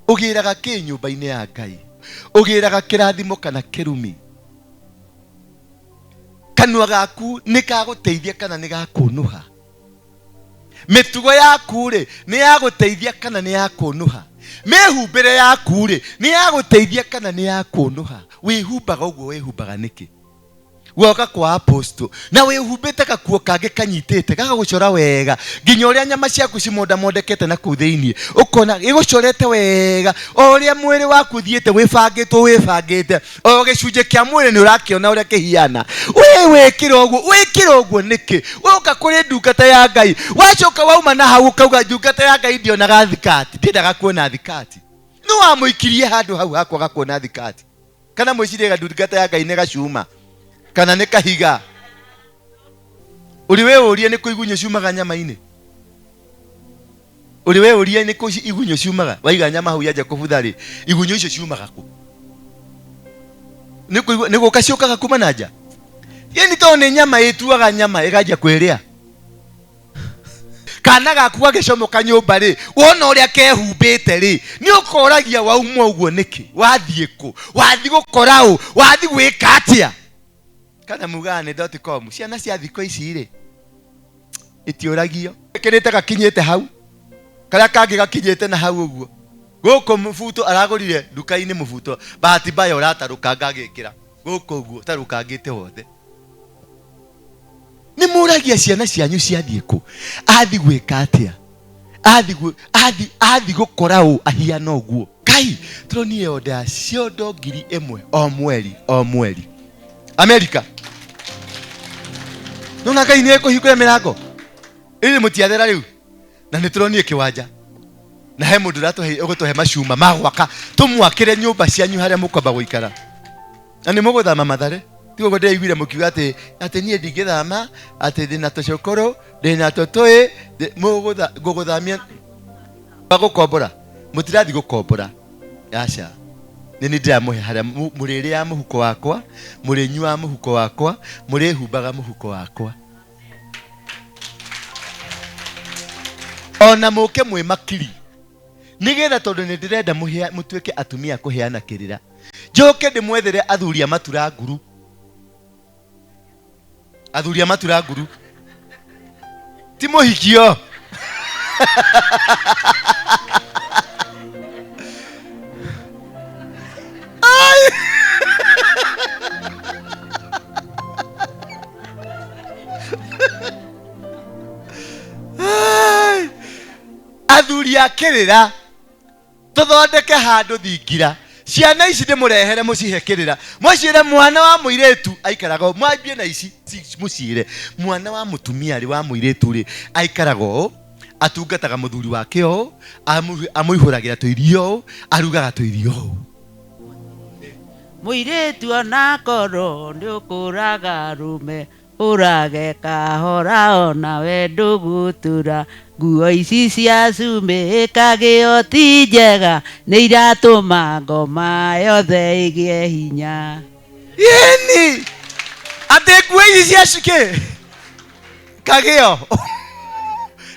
Ũgĩraga kĩ nyũmba-inĩ ya Ngai? Ũgĩraga kĩrathimo kana kĩrumi? Kanua gaku nĩ gagũteithia kana nĩ gakũnũha? Mĩtugo yaku rĩ, nĩ ya gũteithia kana nĩ ya kũnũha? Mĩhumbĩre yaku rĩ, nĩ ya gũteithia kana nĩ ya kũnũha? Wĩhumbaga ũguo wĩhumbaga nĩkĩ? Woka kwa apostle na wĩhumbĩte gakuo kangĩ kanyitĩte gagagũcora wega nginya ũrĩa nyama ciaku cimondamondekete na kũu thĩinĩ, ũkona gĩgũcorete wega o ũrĩa mwĩrĩ waku ũthiĩte wĩbangĩtwo wĩbangĩte, o gĩcunjĩ kĩa mwĩrĩ nĩ ũrakĩona ũrĩa kĩhiana. We wĩkĩra ũguo, wĩkĩra ũguo nĩkĩ? Woka kũrĩ ndungata ya Ngai, wacoka wauma na hau ũkauga ndungata ya Ngai ndionaga thikati, ndiendaga kuona thikati. Nĩ wamũikirie handũ hau ha kwaga kuona thikati? Kana mwĩcirie ndungata ya Ngai nĩ gacuma kana nĩ kahiga? Ũrĩ wĩũrie nĩ kũ igunyũ ciumaga nyama-inĩ? Ũrĩ wĩũrie nĩ kũ igunyũ ciumaga? Waiga nyama hau yanjia kũbutha rĩ, igunyũ icio ciumaga kũ? Nĩ kũigua nĩ gũka ciũkaga kuma na nja? Ĩni tondũ nĩ nyama ĩtuaga nyama ĩkanjia kwĩrĩa. Kana gaku gagĩcomoka nyũmba rĩ, wona ũrĩa kehumbĩte rĩ, nĩ ũkoragia wauma ũguo nĩkĩ? Wathiĩ kũ? Wathiĩ gũkora ũ? Wathiĩ gwĩka atĩa? Kana mugaga nĩ dot com. Ciana cia thikũ ici rĩ, itiũragio. Ĩkĩrĩte gakinyĩte hau, karĩa kangĩ gakinyĩte na hau ũguo. Gũkũ mũbuto aragũrire nduka-inĩ mũbuto, bahati mbaya ũratarũkanga agĩkĩra gũkũ ũguo, ũtarũkangĩte wothe. Nĩ mũragia ciana cianyu ciathiĩ kũ? Athi gwĩka atĩa? Athi athi gũkora ũ ahiana ũguo? Kai, tũronire onda ya ciondo 1000 o mweri, o mweri. Amerika. Nona Ngai nĩ ekũhingũra mĩrango. Ĩrĩ mũtiathera rĩu. Na nĩ tũronire kĩwanja. Na he mũndũ ũratũhe ũgũtũhe macuma ma gwaka. Tũmwakĩre nyũmba cianyu harĩa mũkwamba gũikara. Na nĩ mũgũthama Mathare. Ti ũguo ndĩraiguire mũkiuga atĩ atĩ niĩ ndingĩthama, atĩ ndĩna tũcũkũrũ, ndĩna tũtũĩ, ngũgũthamia gũkombora. Mũtirathiĩ gũkombora. Aca. Nĩ niĩ ndĩramũhe harĩa mũrĩrĩaga mũhuko wakwa, mũrĩnyuaga mũhuko wakwa, mũrĩhumbaga mũhuko wakwa. Ona mũke mwĩ makiri. Nĩgetha tondũ nĩ ndĩrenda mũtuĩke atumia a kũheana kĩrĩra. Njoke ndĩmwethere athuri a matura nguru. Athuri a matura nguru. Ti mũhikio. Ai! Ai! Athuri a kĩrĩra tũthondeke handũ thingira ciana ici ndĩmũrehere mũcihe kĩrĩra mũciĩre mwana wa mũirĩtu aikaraga ũũ mwambie na ici mũciĩre mwana wa mũtumia rĩ wa mũirĩtu rĩ aikaraga ũũ atungataga mũthuri wake ũũ amũihũragĩra tũirio ũũ arugaga tũirio ũũ. Mũirĩtu onakorwo nĩũkũraga rũme Ũrage kahora onawe ndũgũtũra. Nguo ici cia cumbĩ kagĩo ti njega, nĩ iratũma ngoma yothe ĩgĩe hinya. Ĩni! Atĩ nguo ici cia kĩ? Kagĩo.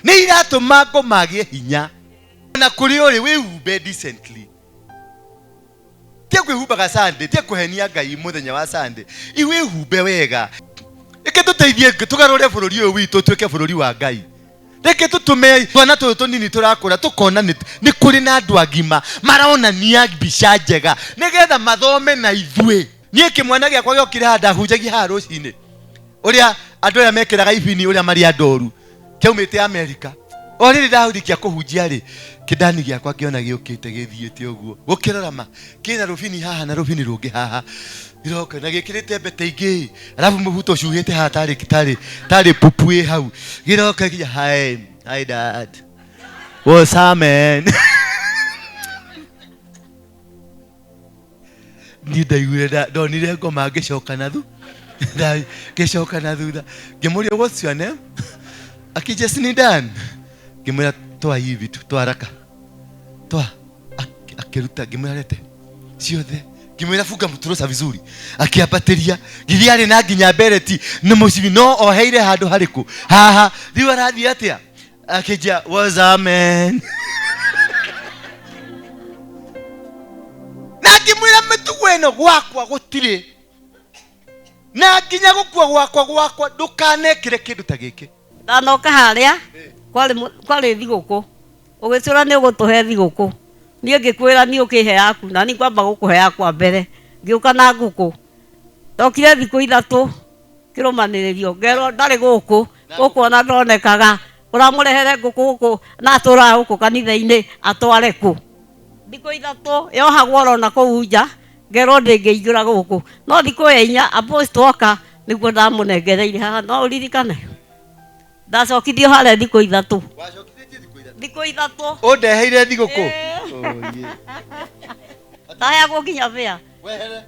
Nĩ iratũma ngoma ĩgĩe hinya. Na kũrĩ ũrĩ wĩhumbe decently. Tia kwĩhumbaga Sunday, tia kũhenia Ngai mũthenya wa Sunday. Iwĩhumbe wega. Reke tũteithie tũgarũre bũrũri ũyũ witũ ũtuĩke bũrũri wa Ngai. Reke tũtũme twana tũtũ tũnini tũrakũra tũkona nĩ kũrĩ na andũ agima maronania mbica njega nĩgetha mathome na ithuĩ. Niĩ kĩmwana gĩakwa gĩokire haha ndahunjagia haha rũcinĩ ũrĩa andũ aya mekĩraga ibini ũrĩa marĩ andũ oru. Kĩaumĩte Amerika. O rĩrĩ ndahũthĩkia kũhunjia rĩ, kĩndani gĩakwa ngĩona gĩũkĩte gĩthiĩte ũguo. Gũkĩrora ma, kĩna rũbini haha na rũbini rũngĩ haha. Gĩroka na gĩkĩrĩte mbete ingĩ, alafu mũbuto ũcuhĩte haha tarĩ, tarĩ, tarĩ pupu ĩ hau. Gĩroka gĩkinya, hi, hi dad. What's up man? Niĩ ndaiguire ndonire ngoma ngĩcoka na thu ngĩcoka na thutha ngĩmũria what's your name akĩnjia si Dan ngĩmwĩra toa hii vitu toa haraka toa. Akĩruta ngĩmwĩra lete ciothe ngĩmwĩra funga mturosa vizuri akĩambatĩria nginya arĩ na nginya bereti na mũcibi no oheire handũ harĩkũ haha rĩu arathiĩ atĩa akĩnjia what's up man. Ngĩmwĩra mĩtugo ĩno gwakwa gũtirĩ, na nginya gũkua gwakwa gwakwa ndũkanekĩre kĩndũ ta gĩkĩ. Ndanoka harĩa kwarĩ kwarĩ thigũkũ, ũgĩtwĩra nĩ ũgũtũhe thigũkũ, niĩ ngĩkwĩra niĩ ũkĩhe yaku na niĩ ngwamba gũkũhe yakwa mbere. Ngĩũka na ngũkũ, ndokire thikũ 3 kĩrũmanĩrĩrio, ngerwo ndarĩ gũkũ, gũkũ ona ndonekaga, ũramũrehere ngũkũ gũkũ na atũraga gũkũ kanitha-inĩ atware kũ? Thikũ 3 yohagwo oro na kũu nja, ngerwo ndĩngĩingĩra gũkũ, no thikũ ya 4 apostle oka nĩguo ndamũnengereire haha, no ũririkane ndacokithio harĩa thikũ 3. Thikũ 3. Ũndeheire thigũkũ? Ndaheagwo nginya bĩa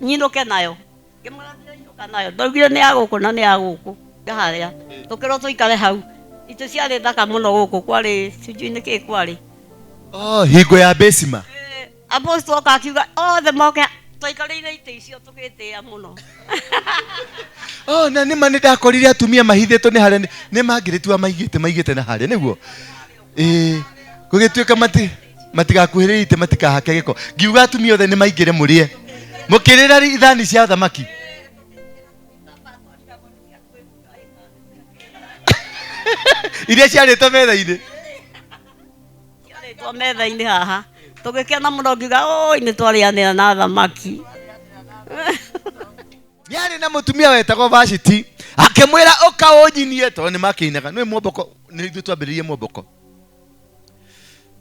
nyinũke nayo, ngĩmwĩra ndĩrainũka nayo, ndaugire nĩ ya gũkũ na nĩ ya gũkũ harĩa tũkĩrwo tũikare hau. Itĩ ciarĩ thaka mũno gũkũ, kwarĩ sijui nĩ kĩ kwarĩ. Oh, hingo ya Besima. Apostle oka akiuga othe moke, twaikarĩire itĩ icio tũgĩtĩĩa mũno. Oh, na nĩma nĩ ndakorire atumia mahithĩtwo nĩ harĩa nĩ mangĩrĩtua maigĩte maigĩte na harĩa nĩguo. Gũgĩtuĩka matigakuhĩrĩrie itĩ matikahake gĩko. Ngiuga atumia othe nĩ maingĩre mũrĩe. Mũkĩrĩra ithani cia thamaki. Iria ciarĩtwo metha-inĩ. Ciarĩtwo metha-inĩ haha. Tũgĩkena mũno ngiuga, oi, nĩ twarĩanĩra na thamaki. Nĩarĩ na mũtumia wetagwo Vashti, akĩmwĩra ũka ũnyinie, tondũ nĩ makĩinaga. Nĩwe mwomboko, nĩ ithuĩ twambĩrĩirie mwomboko.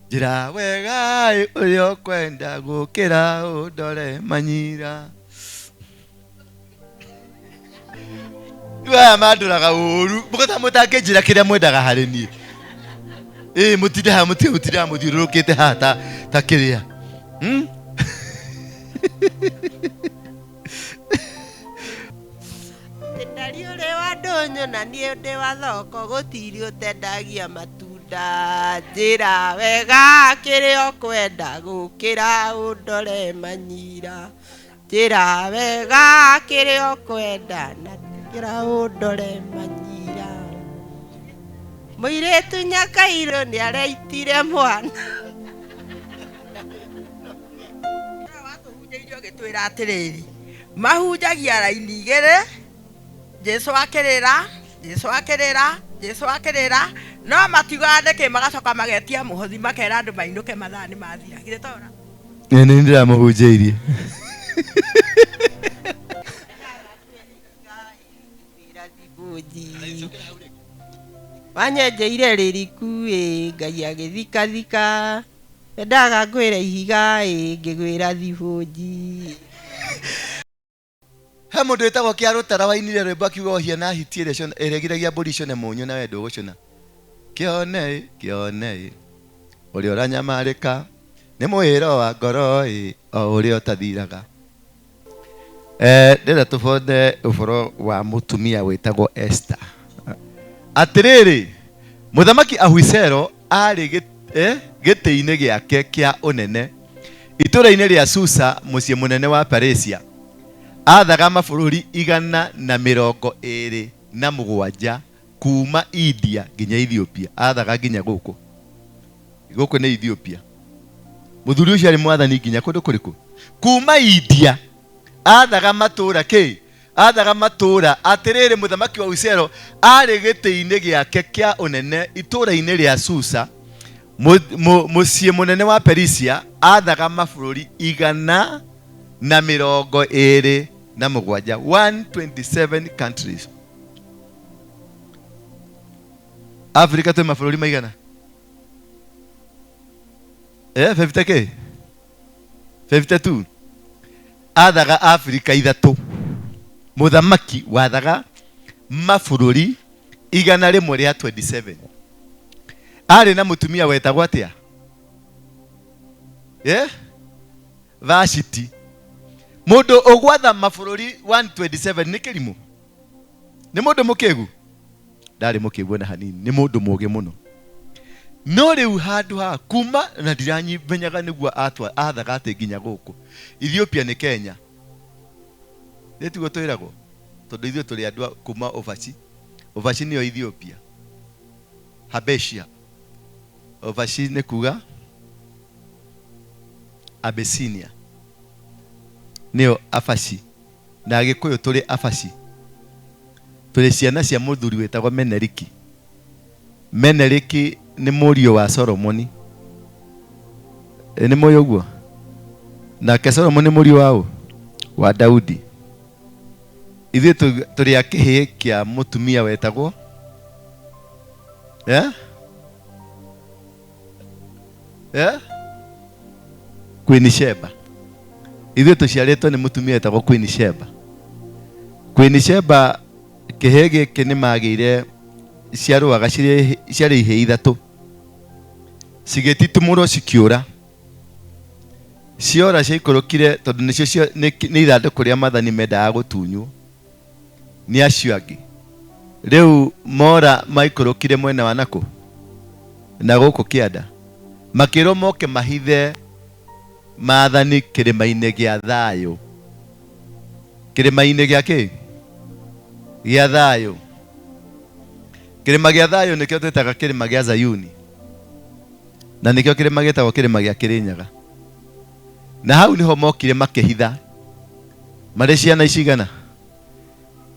Njĩra wega ũrĩa ũkwenda gũkĩra ũndore manyira. Rĩu aya mandoraga ũru, mũgota mũtangĩnjĩra kĩrĩa mwendaga harĩ niĩ. Mũtinde haha, mũtinde haha mũthiũrũrũkĩte haha ta kĩrĩa. Ndari ũrĩ wa ndũnyũ na niĩ ndĩ wa thoko, gũtirĩ ũtendagia matunda. Njĩra wega kĩrĩa ũkwenda gũkĩra ũndore manyira. Njĩra wega kĩrĩa ũkwenda na kĩra ũndore manyira. Mũirĩtu Nyakairũ nĩareitire mwana. Watũhunjĩirie ũgĩtwĩra atĩrĩrĩ, mahunjagia raini igĩrĩ, Jesũ akĩrĩra, Jesũ akĩrĩra, Jesũ akĩrĩra, no matiugaga nĩkĩ, magacoka magetia mũhothi makera andũ mainũke mathaa nĩ mathira. Githĩ to ũra? Ĩ, nĩ ndĩramũhunjĩirie. Wanyenjeire rĩriku ĩ, Ngai agĩthikathika, endaga ngwĩre ihiga ĩ, ngĩgwĩra thibũnji. He mũndũ wĩtagwo Kĩarũtara wainire rwĩmbo akiuga ohia na hiti ĩrĩa ĩrĩa ĩgiragia mbũri icũne mũnyũ na we ndũgũcũna. Kĩone ĩ, kĩone ĩ, ũrĩa ũranyamarĩka nĩ mwĩro wa ngoro ĩ, o ũrĩa ũtathiraga. Ndĩrenda tũbonde ũhoro wa mũtumia wĩtagwo Esther. Atĩrĩrĩ, mũthamaki Ahasuero arĩ gĩtĩ-inĩ gĩake kĩa ũnene itũũra-inĩ rĩa Susa, mũciĩ mũnene wa Perisia. Aathaga mabũrũri 127 kuma India nginya Ethiopia. Aathaga nginya gũkũ. Gũkũ nĩ Ethiopia. Mũthuri ũcio arĩ mwathani nginya kũndũ kũrĩkũ? Kuma India aathaga matũũra kĩ? Aathaga matũũra. Atĩrĩrĩ, mũthamaki wa Ahasuero arĩ gĩtĩ-inĩ gĩake kĩa ũnene itũũra-inĩ rĩa Susa, mũciĩ mũnene wa Perisia. Aathaga mabũrũri 127, 127 countries. Africa twĩ mabũrũri maigana? 50 kĩ? 52. Aathaga Africa 3. Mũthamaki wathaga mabũrũri 127. Arĩ na mũtumia wetagwo atĩa? Vashti. Mũndũ ũgwatha mabũrũri 127 nĩ kĩrimũ? Nĩ mũndũ mũkĩgu? Ndarĩ mũkĩgu ona hanini, nĩ mũndũ mũũgĩ mũno. No rĩu handũ ha kuma na ndiranyimenyaga nĩguo athaga atĩ nginya gũkũ. Ethiopia nĩ Kenya. Nĩ tiguo twĩragwo? Tondũ ithuĩ tũrĩ andũ a kuma Ubashi. Ubashi nĩyo Ethiopia. Habesia. Ubashi nĩ kuga Abyssinia. Nĩo Abaci. Na Agĩkũyũ tũrĩ Abaci. Tũrĩ ciana cia mũthuri wĩtagwo Meneriki. Meneriki nĩ mũriũ wa Solomoni. Ĩ nĩ mũĩ ũguo? Nake Solomoni nĩ mũriũ wa ũ? Wa Daudi. Ithuĩ tũrĩ a kĩhĩĩ kĩa mũtumia wetagwo eh? Eh? Queen Sheba. Ithuĩ tũciarĩtwo nĩ mũtumia wetagwo Queen Sheba. Queen Sheba kĩhĩĩ gĩkĩ nĩ magĩire ciarũaga cirĩ ciarĩ ihĩĩ ithatũ cigĩtitumũrwo cikĩũra ciora ciaikũrũkire tondũ nĩcio cio- nĩ nĩ ithandũkũ rĩa mathani mendaga gũtunywo nĩ acio angĩ rĩu mora maikũrũkire mwena wa nakũ na gũkũ kĩanda makĩrwo moke mahithe maathani kĩrĩma-inĩ gĩa thayũ kĩrĩma-inĩ gĩa kĩ gĩa thayũ kĩrĩma gĩa thayũ nĩkĩo twĩtaga kĩrĩma gĩa zayuni na nĩkĩo kĩrĩma gĩtagwo kĩrĩma gĩa kĩrĩnyaga na hau nĩho mokire makĩhitha marĩ ciana icigana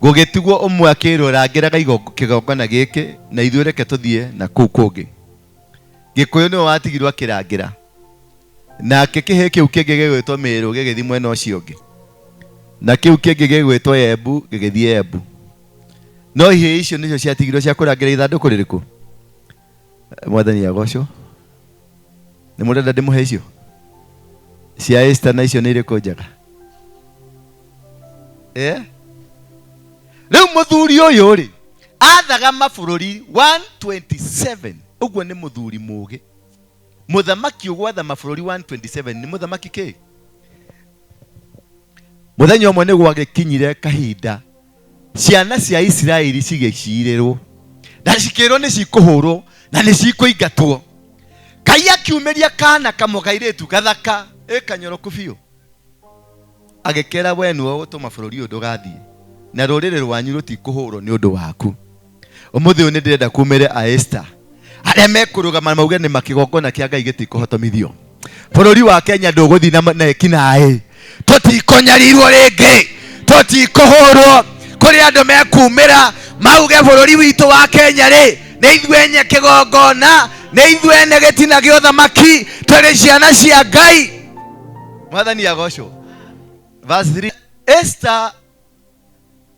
gũgĩtigwo ũmwe akĩrwo rangĩraga kĩgongona gĩkĩ na ithuĩ reke tũthiĩ na kũu kũngĩ gĩkũyũ nĩwe watigirwo akĩrangĩra nake kĩhĩ kĩu kĩngĩ gĩgwĩtwo mĩrũ gĩgĩthiĩ mwena ũcio ũngĩ na kĩu kĩngĩ gĩgwĩtwo embu gĩgĩthiĩ embu no ihĩĩ icio nĩcio ciatigirwo cia kũrangĩra ithandũkũ rĩrĩkũ mwathani agocwo nĩ mũrenda ndĩmũhe icio cia Esther na icio nĩ irĩkũ njega eh? rĩu mũthuri ũyũ rĩ athaga mabũrũri 127 ũguo nĩ mũthuri mũũgĩ mũthamaki ũgwatha mabũrũri 127 nĩ mũthamaki kĩ mũthenya ũmwe nĩ gwagĩkinyire kahinda ciana cia isiraeli cigĩcirĩrwo na cikĩrwo nĩ cikũhũrwo na nĩ cikũingatwo ngai akiumĩria kana kamwe kairĩtu gathaka ĩ kanyoroku biũ agĩkera we nĩwe ũgũtũma bũrũri ũyũ ndũgathiĩ na rũrĩrĩ rwanyu rũtikũhũrwo nĩ ũndũ waku ũmũthĩ ũyũ nĩ ndĩrenda kumĩre a Esther arĩa mekũrũgama mauge nĩ makĩgongona kĩa Ngai gĩtikũhotomithio bũrũri wa Kenya ndũgũthiĩ na na ekinaĩ tũtikũnyarirwo rĩngĩ tũtikũhũrwo kũrĩ andũ mekumĩra mauge bũrũri witũ wa Kenya rĩ nĩ ithuĩ ene kĩgongona nĩ ithuĩ ene gĩtina gĩa ũthamaki tũrĩ ciana cia Ngai mwathani agocwo verse 3 Esther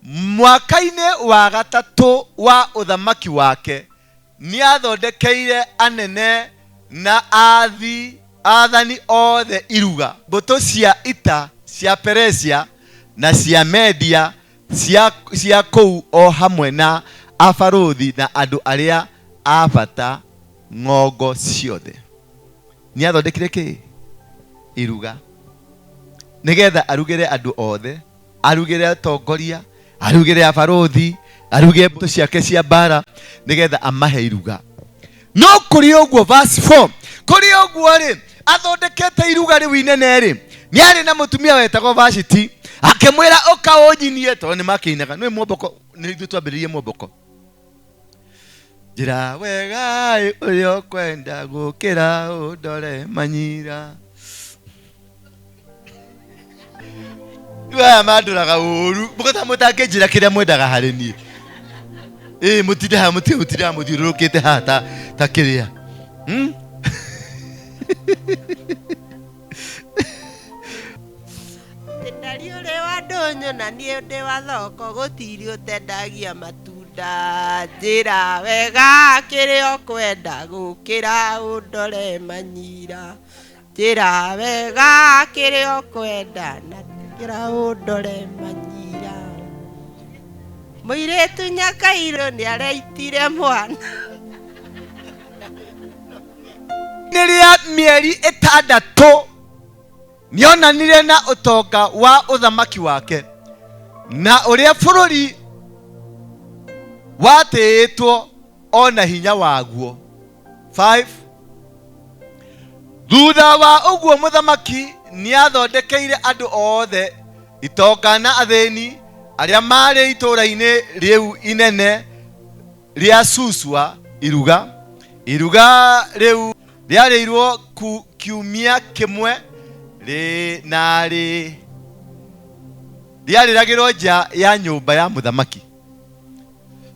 mwaka-inĩ wa gatatũ wa ũthamaki wake nĩathondekeire anene na aathi aathani othe iruga mbũtũ cia ita cia Peresia na cia Media cia, cia kũu o hamwe na abarũthi na andũ arĩa a bata ng'ongo ciothe nĩathondekire kĩ iruga nĩgetha arugĩre andũ othe arugĩre atongoria arugĩre abarũthi aruge mbũtũ ciake cia mbara nĩgetha amahe iruga no kũrĩ ũguo verse 4 kũrĩ ũguo rĩ athondekete iruga rĩu inene rĩ nĩ arĩ na mũtumia wetagwo Vashiti akĩmwĩra ũka ũnyinie tondũ nĩ makĩinaga nĩ mwomboko nĩ ithuĩ twambĩrĩirie mwomboko njĩra wega ũrĩa ũkwenda gũkĩra ũndore manyira rĩu aya mandoraga ũru mũgota mũtangĩnjĩra kĩrĩa mwendaga harĩ niĩ ĩĩ mũtinde haha mũtige mũtinde haha mũthiũrũrũkĩte haha ta ta kĩrĩa Hmm? Ndari ũrĩ wa ndũnyũ na niĩ ndĩ wa thoko gũtirĩ ũtendagia matunda njĩra wega kĩrĩa ũkwenda gũkĩra ũndore manyira njĩra wega kĩrĩa ũkwenda na kĩra ũndore manyira mũirĩtu nyakairũ nĩ areitire mwana nĩ rĩa mĩeri ĩtandatũ nĩonanire na ũtonga wa ũthamaki wake na ũrĩa bũrũri watĩĩtwo o na hinya waguo 5 thutha wa ũguo mũthamaki nĩathondekeire andũ othe itonga na athĩni arĩa maarĩ itũũra-inĩ rĩu inene rĩa Suswa iruga iruga rĩu rĩarĩirwo kiumia kĩmwe rĩ na rĩ Rĩarĩragĩrwo nja ya nyũmba ya mũthamaki.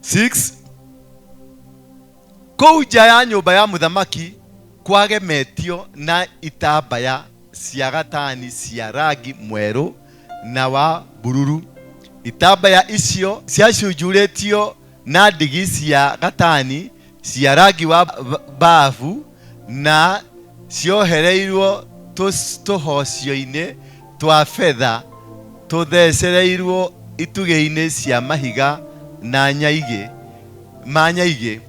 6 Kũu nja ya nyũmba ya mũthamaki kwagemetio na itambaya cia gatani cia rangi mwerũ na wa bururu. Itambaya icio ciacunjurĩtio na ndigi cia gatani cia rangi wa babu na ciohereirwo tũhocio-inĩ twa betha tũthecereirwo itugĩ-inĩ cia mahiga na nyaigĩ ma nyaigĩ.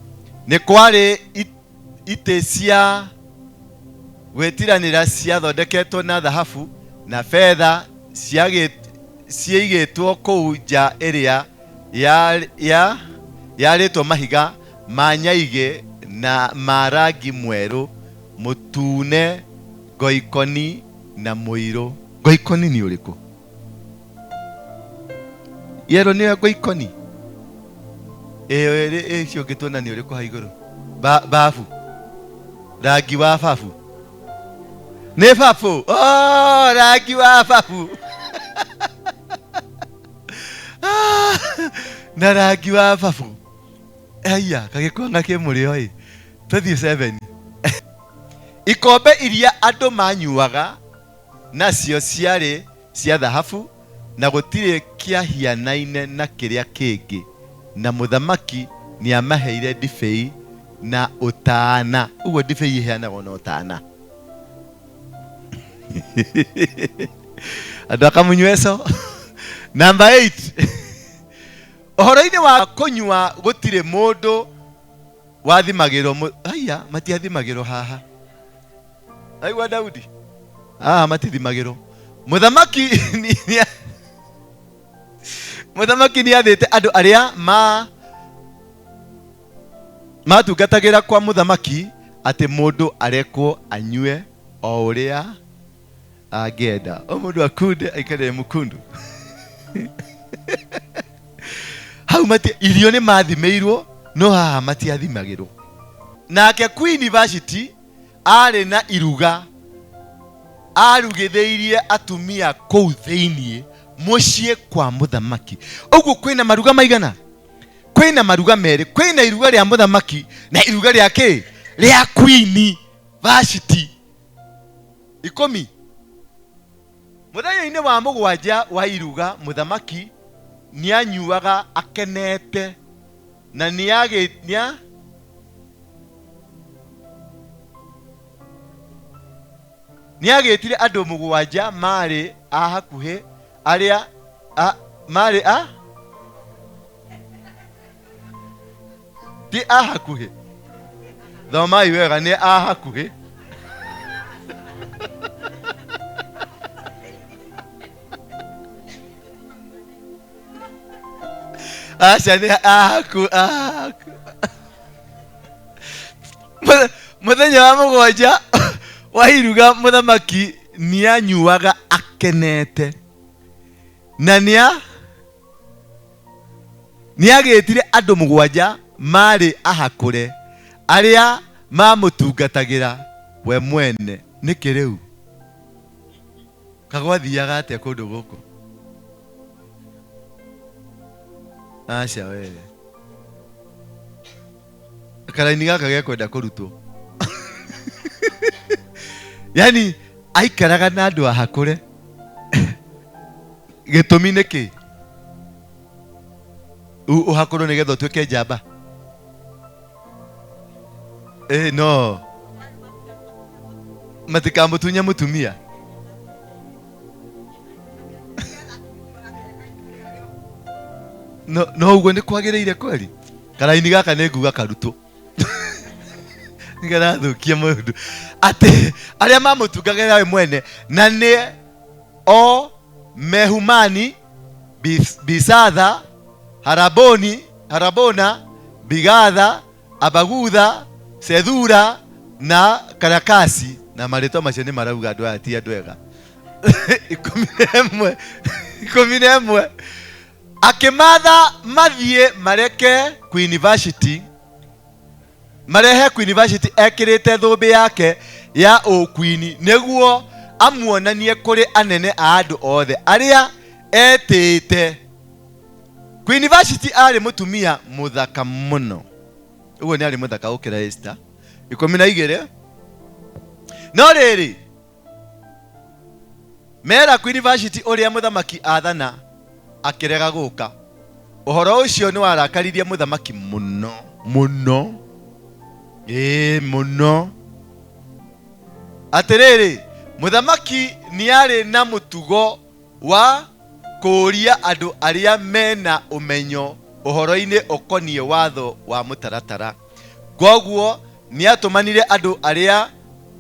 Nĩ kwarĩ itĩ cia gwĩtiranĩra ciathondeketwo na thahabu na betha ciaigĩtwo kũu nja ĩrĩa yarĩtwo mahiga ma nyaigĩ na ma rangi mwerũ, mũtune, ngoikoni na mũirũ. Ngoikoni nĩ ũrĩkũ? Yero nĩyo ngoikoni? Ĩyo ĩrĩ ĩcio ũngĩ tuona nĩ ũrĩkũ ha igũrũ? Babu. Rangi wa babu. Nĩ babu. Oh, rangi wa babu. Na rangi wa babu. Aya, kagĩkwanga kĩ mũrĩo ĩ. Tũthiĩ 7. Ikombe iria andũ manyuaga nacio ciarĩ cia thahabu na gũtirĩ kĩahianaine na kĩrĩa kĩngĩ, na mũthamaki nĩamaheire ndibei na ũtaana. Ũguo ndibei ĩheanagwo na ũtaana. Andũ akamunyweco. Number 8. Ũhoro-inĩ wa kũnyua gũtirĩ mũndũ wathimagĩrwo. Aya, matiathimagĩrwo haha. Aigua Daudi? Haha matithimagĩrwo. Mũthamaki mũthamaki nĩathĩte andũ arĩa matungatagĩra kwa mũthamaki atĩ mũndũ arekwo anyue o ũrĩa angĩenda. O mũndũ akunde aikarĩre mũkundu. Hau irio nĩ mathimĩirwo no haha matiathimagĩrwo. Nake Queen Vashti arĩ na iruga arugithĩirie atumia kũu thĩiniĩ mũciĩ kwa mũthamaki. Ũguo kwĩna maruga maigana? Kwĩna maruga merĩ, kwĩna iruga rĩa mũthamaki na iruga rĩa kĩ? Rĩa Queen Vashti. 10. Mũthenya-inĩ wa mũgwanja wa iruga mũthamaki nĩanyuaga akenete na nĩagĩtire andũ mũgwanja marĩ a hakuhĩ arĩa marĩ a ti a hakuhĩ. Thomai wega, nĩ a hakuhĩ. Aca nĩ a hakuhĩ. Mũthenya wa mũgwanja wa iruga mũthamaki nĩanyuaga akenete na nĩagĩtire andũ mũgwanja marĩ ahakũre arĩa mamũtungatagĩra we mwene. Nĩkĩ rĩu kagwathiaga atĩa kũndũ gũkũ? Aca we, karaini gaka gekwenda kũrutwo. Yani aikaraga na andũ ahakũre. Gĩtũmi nĩ kĩ? Ũhakũrwo nĩgetha ũtuĩke njamba? No matikamũtunye mũtumia. No ũguo nĩ kwagĩrĩire kweri? Karaini gaka nĩ nguga karutwo. Nĩkarathũkia maũndũ. Atĩ arĩa mamũtungagĩra we mwene na nĩ o Mehumani, Bisatha, Harabona, Bigatha, Abagutha, Sethura na Karakasi. Na marĩtwa macio nĩ marauga andũ aya ti andũ ega. 11. Akĩmatha mathiĩ mareke Queen Vashti, marehe Queen Vashti ekĩrĩte thũmbĩ yake ya ũkuini nĩguo amuonanie kũrĩ anene a andũ othe arĩa Etĩĩte. Queen Vashti arĩ mũtumia mũthaka mũno. Ũguo nĩ arĩ mũthaka gũkĩra Esther. 12. No rĩrĩ, mera Queen Vashti ũrĩa mũthamaki athana akĩrega gũka. Ũhoro ũcio nĩ warakaririe mũthamaki mũno mũno. Ĩĩ mũno. Atĩrĩrĩ, mũthamaki nĩarĩ na mũtugo wa kũũria andũ arĩa mena ũmenyo ũhoro-inĩ ũkoniĩ watho wa mũtaratara. Kwoguo nĩatũmanire andũ arĩa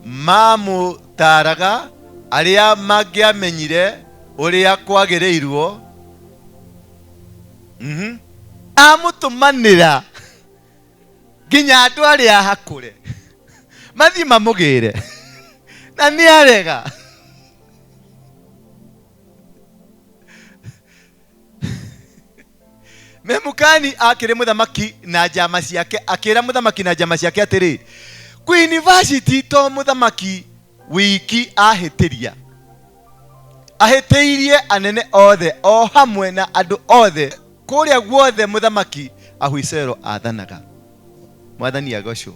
maamũtaaraga, arĩa mangĩamenyire ũrĩa kwagĩrĩirwo. Amũtũmanĩra nginya andũ arĩa hakũre mathiĩ mamũgĩre, na nĩarega. Memukani akĩrĩ mũthamaki na njama ciake, akĩra mũthamaki na njama ciake atĩrĩ, Queen Vashti to mũthamaki wiki ahĩtĩria, ahĩtĩirie anene othe o hamwe na andũ othe kũrĩa guothe mũthamaki Ahasuero athanaga. Mwathani agocwo.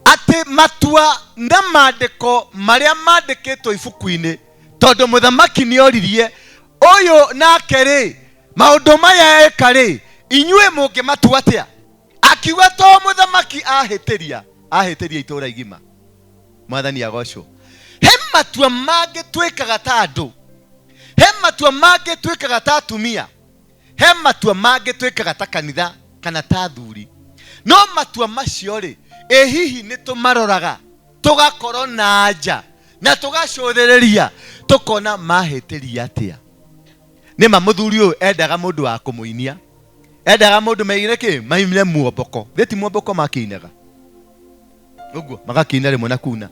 Atĩ matua na maandĩko marĩa mandĩkĩtwo ibuku-inĩ, tondũ mũthamaki nĩoririe ũyũ nake rĩ, maũndũ maya eka rĩ, inyuĩ mũngĩmatua atĩa? Akiuga to mũthamaki ahĩtĩria, ahĩtĩria itũũra igima. Mwathani agocwo. He matua mangĩ twĩkaga ta andũ, he matua mangĩ twĩkaga ta atumia, he matua mangĩ twĩkaga ta kanitha kana ta athuri. No matua macio rĩ, ĩ hihi nĩ tũmaroraga tũgakorwo na anja na tũgacũthĩrĩria tũkona mahĩtĩria atĩa? Nĩ ma mũthuri ũyũ endaga mũndũ wa kũmũinia, endaga mũndũ maigire kĩ, maimire muomboko. Thĩ ti muomboko makĩinaga ũguo, magakiina rĩmwe na kuna,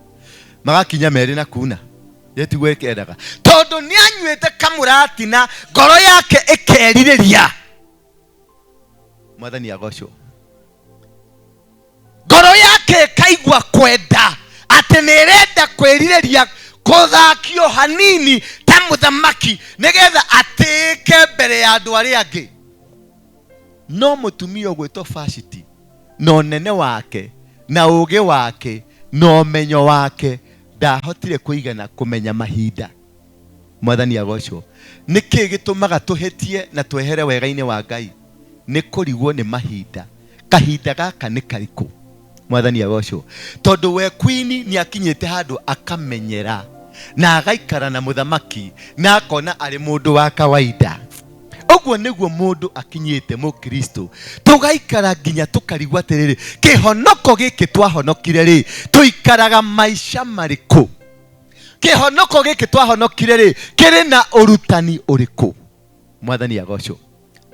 magakinya merĩ na kuna. Thĩ tiguo endaga, tondũ nĩanyuĩte kamũratina, ngoro yake ĩkerirĩria. Mwathani agocwo. Ngoro yake ĩkaigua kwenda atĩ nĩ ĩrenda kwĩrirĩria kũthakio hanini ta mũthamaki nĩgetha atĩĩke mbere ya andũ arĩa angĩ. No mũtumia ũgwĩtwo Vashti na ũnene wake na ũũgĩ wake na ũmenyo wake ndahotire kũigana kũmenya mahinda. Mwathani agocwo. Nĩkĩ gĩtũmaga tũhĩtie na twehere wega-inĩ wa Ngai? Nĩ kũrigwo nĩ mahinda. Kahinda gaka nĩ karĩkũ? Mwathani agocwo. Tondũ we Queen nĩ akinyĩte handũ akamenyera na agaikara na mũthamaki na akona arĩ mũndũ wa kawaida. Ũguo nĩguo mũndũ akinyĩte mũkristo, tũgaikara nginya tũkarigwo atĩrĩrĩ, kĩhonoko gĩkĩ twahonokire rĩ, tũikaraga maica marĩkũ? Kĩhonoko gĩkĩ twahonokire rĩ, kĩrĩ na ũrutani ũrĩkũ? Mwathani agocwo.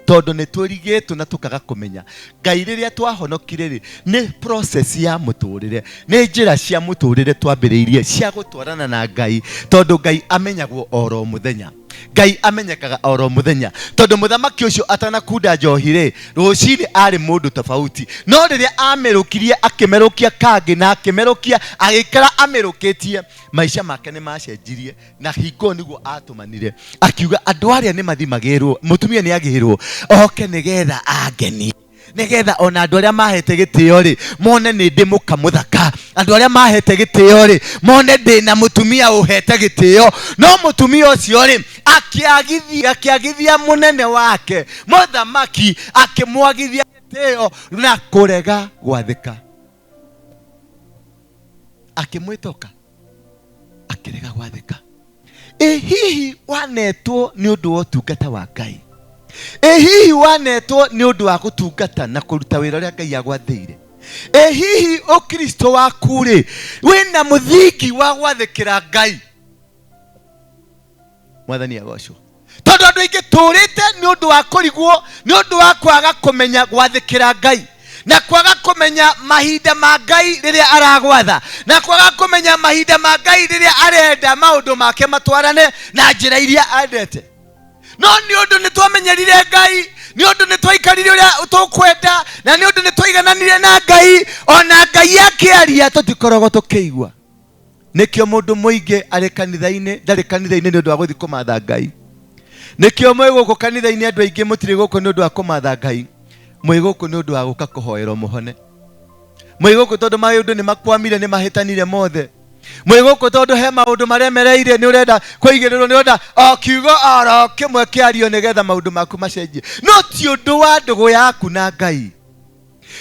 Tondũ nĩ twĩrigĩtwo na tũkaga kũmenya Ngai rĩrĩa twahonokire rĩ, nĩ process ya mũtũrĩre, nĩ njĩra cia mũtũrĩre twambĩrĩirie cia gũtwarana na Ngai, tondũ Ngai amenyagwo oro mũthenya. Ngai amenyekaga oro mũthenya. Tondũ mũthamaki ũcio atanakunda njohi rĩ, rũcinĩ arĩ mũndũ tofauti, no rĩrĩa amĩrũkirie, akĩmerũkia kangĩ na akĩmerũkia, agĩikara amĩrũkĩtie, maica make nĩ macenjirie. Na hingo nĩguo atũmanire akiuga andũ arĩa nĩ mathiĩ magĩrwo, mũtumia nĩ agĩrwo oke nĩgetha angenie, nĩgetha ona andũ arĩa mahete gĩtĩo rĩ mone nĩ ndĩ mũka mũthaka, andũ arĩa mahete gĩtĩo rĩ mone ndĩ na mũtumia ũhete gĩtĩo. No mũtumia ũcio rĩ akĩagithia mũnene wake mũthamaki, akĩmwagithia gĩtĩo na kũrega gwathĩka, akĩmwĩtoka akĩrega gwathĩka. Ĩ hihi wanetwo nĩ ũndũ wa ũtungata wa Ngai? Ĩ hihi wanetwo nĩ ũndũ wa gũtungata na kũruta wĩra ũrĩa Ngai agwathĩire? Ĩ hihi ũkristo waku rĩ wĩna mũthingi wa gwathĩkĩra Ngai? Mwathani agocwo. Tondũ andũ aingĩ tũrĩte nĩ ũndũ wa kũrigwo, nĩ ũndũ wa kwaga kũmenya gwathĩkĩra Ngai, na kwaga kũmenya mahinda ma Ngai rĩrĩa aragwatha, na kwaga kũmenya mahinda ma Ngai rĩrĩa arenda maũndũ make matwarane na njĩra iria endete. No nĩ ũndũ nĩ twamenyerire Ngai, nĩ ũndũ nĩ twaikarire ũrĩa tũkwenda, na nĩ ũndũ nĩ twaigananire na Ngai, ona Ngai akĩaria tũtikoragwo tũkĩigua. Nĩkĩo mũndũ mũingĩ arĩ kanitha-inĩ ndarĩ kanitha-inĩ nĩ ũndũ wa gũthiĩ kũmatha Ngai. Nĩkĩo mwĩ gũkũ kanitha-inĩ andũ aingĩ mũtirĩ gũkũ nĩ ũndũ wa kũmatha Ngai, mwĩ gũkũ nĩ ũndũ wa gũka kũhoerwo mũhone. Mwĩ gũkũ tondũ maũndũ nĩ makwamire, nĩ mahĩtanire mothe. Mwĩ gũkũ tondũ he maũndũ maremereire, nĩ ũrenda kũigĩrĩrwo, nĩ ũrenda o kiugo oro kĩmwe kĩario nĩgetha maũndũ maku macenjie. No ti ũndũ wa ndũgũ yaku na Ngai,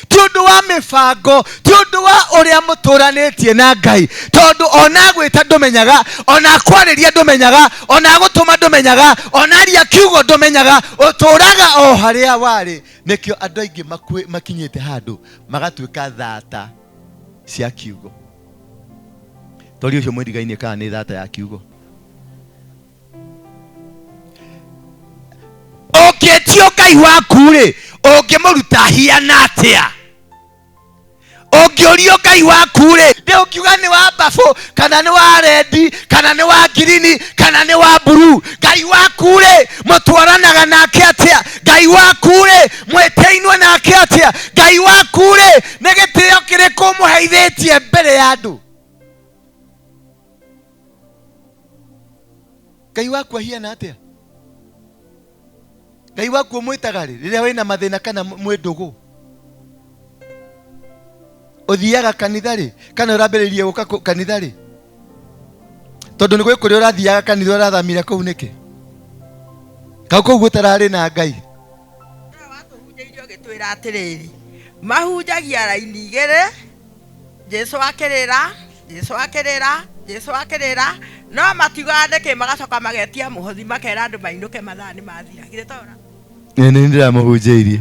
ti ũndũ wa mĩbango, ti ũndũ wa ũrĩa mũtũranĩtie na Ngai, tondũ ona agwĩta ndũmenyaga, ona akwarĩria ndũmenyaga, ona agũtũma ndũmenyaga, ona aria kiugo ndũmenyaga, ũtũraga o harĩa warĩ. Nĩkĩo andũ aingĩ makinyĩte handũ magatuĩka thata cia kiugo. Tori ũcio mwĩrigainie kana nĩ thata ya kiugo. Ũngĩtio Ngai waku-rĩ, ũngĩmũruta hiana atĩa? Ũngĩũrio Ngai waku-rĩ, nĩ ũngiuga nĩ wa mbabũ, kana nĩ wa rendi, kana nĩ wa ngirini, kana nĩ wa mburuu? Ngai waku-rĩ, mũtwaranaga nake atĩa? Ngai waku-rĩ, mwĩtĩinwo nake atĩa? Ngai waku-rĩ, nĩ gĩtĩo kĩrĩkũ ũmũheithĩtie mbere ya andũ? Ngai waku ahiana atĩa? Ngai waku ũmwĩtaga rĩ rĩrĩa wĩna mathĩna kana mwĩ ndũgũ? Ũthiaga kanitha rĩ kana ũrambĩrĩirie gũka kanitha rĩ? Tondũ nĩ gwĩ kũrĩa ũrathiaga kanitha ũrathamire kũu nĩkĩ? Kau kũu gũtararĩ na Ngai. Watũhunjĩirie ũgĩtwĩra atĩrĩrĩ, mahunjagia raini igĩrĩ, Jesu akĩrĩra, Jesu akĩrĩra, Jesu akĩrĩra, no matiugaga nĩkĩ, magacoka magetia mũhothi makera andũ mainũke mathaa nĩ mathira. Githĩ to ũra? Nĩ nĩ ndĩramũhunjĩirie.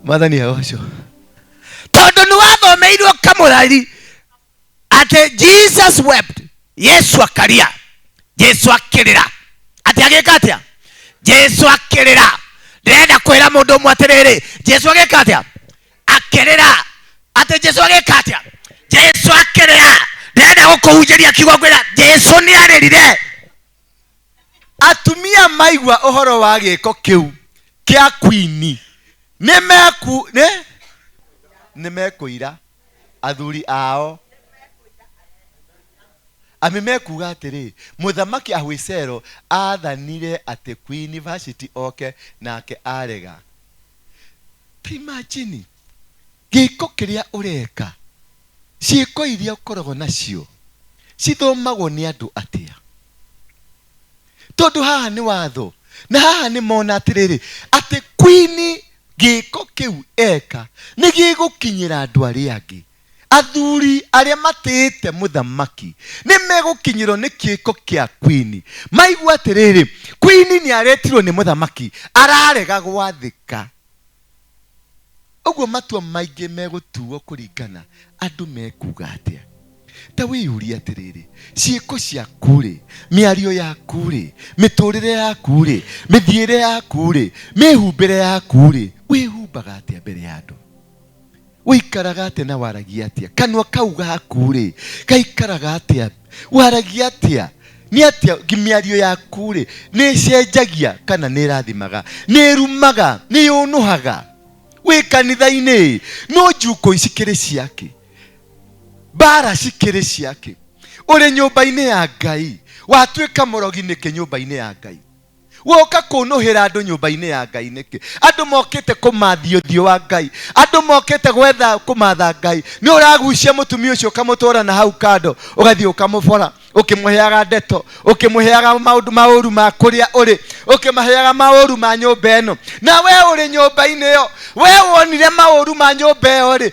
Mwathani agocwo. Tondũ nĩ wathomeirwo kamũrari atĩ Jesus wept, Yesu akaria, Jesu akĩrĩra. Atĩ agĩka atĩa? Jesu akĩrĩra. Ndĩrenda kwĩra mũndũ ũmwe atĩrĩrĩ, Jesu agĩka atĩa? Akĩrĩra. Atĩ Jesu agĩka atĩa? Jesu akĩrĩra. Ndĩrenda gũkũhunjĩria kiugo ngwĩra Jesu nĩ arĩrire. Atumia maigua ũhoro wa gĩko kĩu kĩa kwini nĩ meku nĩ nĩ mekũira athuri ao ami mekuga atĩrĩ, mũthamaki Ahasuero aathanire atĩ Queen Vashti oke nake arega. Ta imagine gĩko kĩrĩa ũreka, ciĩko iria ũkoragwo nacio cithomagwo nĩ andũ atĩa? Tondũ haha nĩ watho na haha nĩ mona atĩrĩrĩ atĩ Queen gĩko kĩu eka nĩ gĩgũkinyĩra andũ arĩa angĩ. Athuri arĩa matĩĩte mũthamaki nĩ megũkinyĩrwo nĩ kĩko kĩa Queen. Maigua atĩrĩrĩ, Queen nĩ aretirwo nĩ mũthamaki, ararega gwathĩka. Ũguo matua maingĩ megũtuo kũringana andũ mekuga atĩa. Ta wĩyũrie atĩrĩrĩ, ciĩko ciaku-rĩ, mĩario yaku-rĩ, mĩtũrĩre yaku-rĩ, mĩthiĩre yaku-rĩ, mĩhumbĩre yaku-rĩ, wĩhumbaga atĩa mbere ya andũ? Ũikaraga atĩa na waragia atĩa? Kanua kau gaku-rĩ, gaikaraga atĩa? Waragia atĩa? Nĩ atĩa mĩario yaku-rĩ, nĩ ĩcenjagia kana nĩ ĩrathimaga? Nĩ ĩrumaga? Nĩ yũnũhaga? Wĩ kanitha-inĩ, no njukũ cikĩrĩ ciake? Mbara cikĩrĩ ciake? Ũrĩ nyũmba-inĩ ya Ngai, watuĩka mũrogi nĩkĩ nyũmba-inĩ ya Ngai? Woka kũnũhĩra andũ nyũmba-inĩ ya Ngai nĩkĩ? Andũ mokĩte kũmathia ũthiũ wa Ngai, andũ mokĩte gwetha kũmatha Ngai. Nĩ ũragucia mũtumia ũcio ũkamũtwara na hau kando, ũgathiĩ ũkamũbora, ũkĩmũheaga ndeto, ũkĩmũheaga maũndũ maũru ma kũrĩa ũrĩ, ũkĩmaheaga maũru ma nyũmba ĩno. Na we ũrĩ nyũmba-inĩ ĩyo, we wonire maũru ma nyũmba ĩyo rĩ,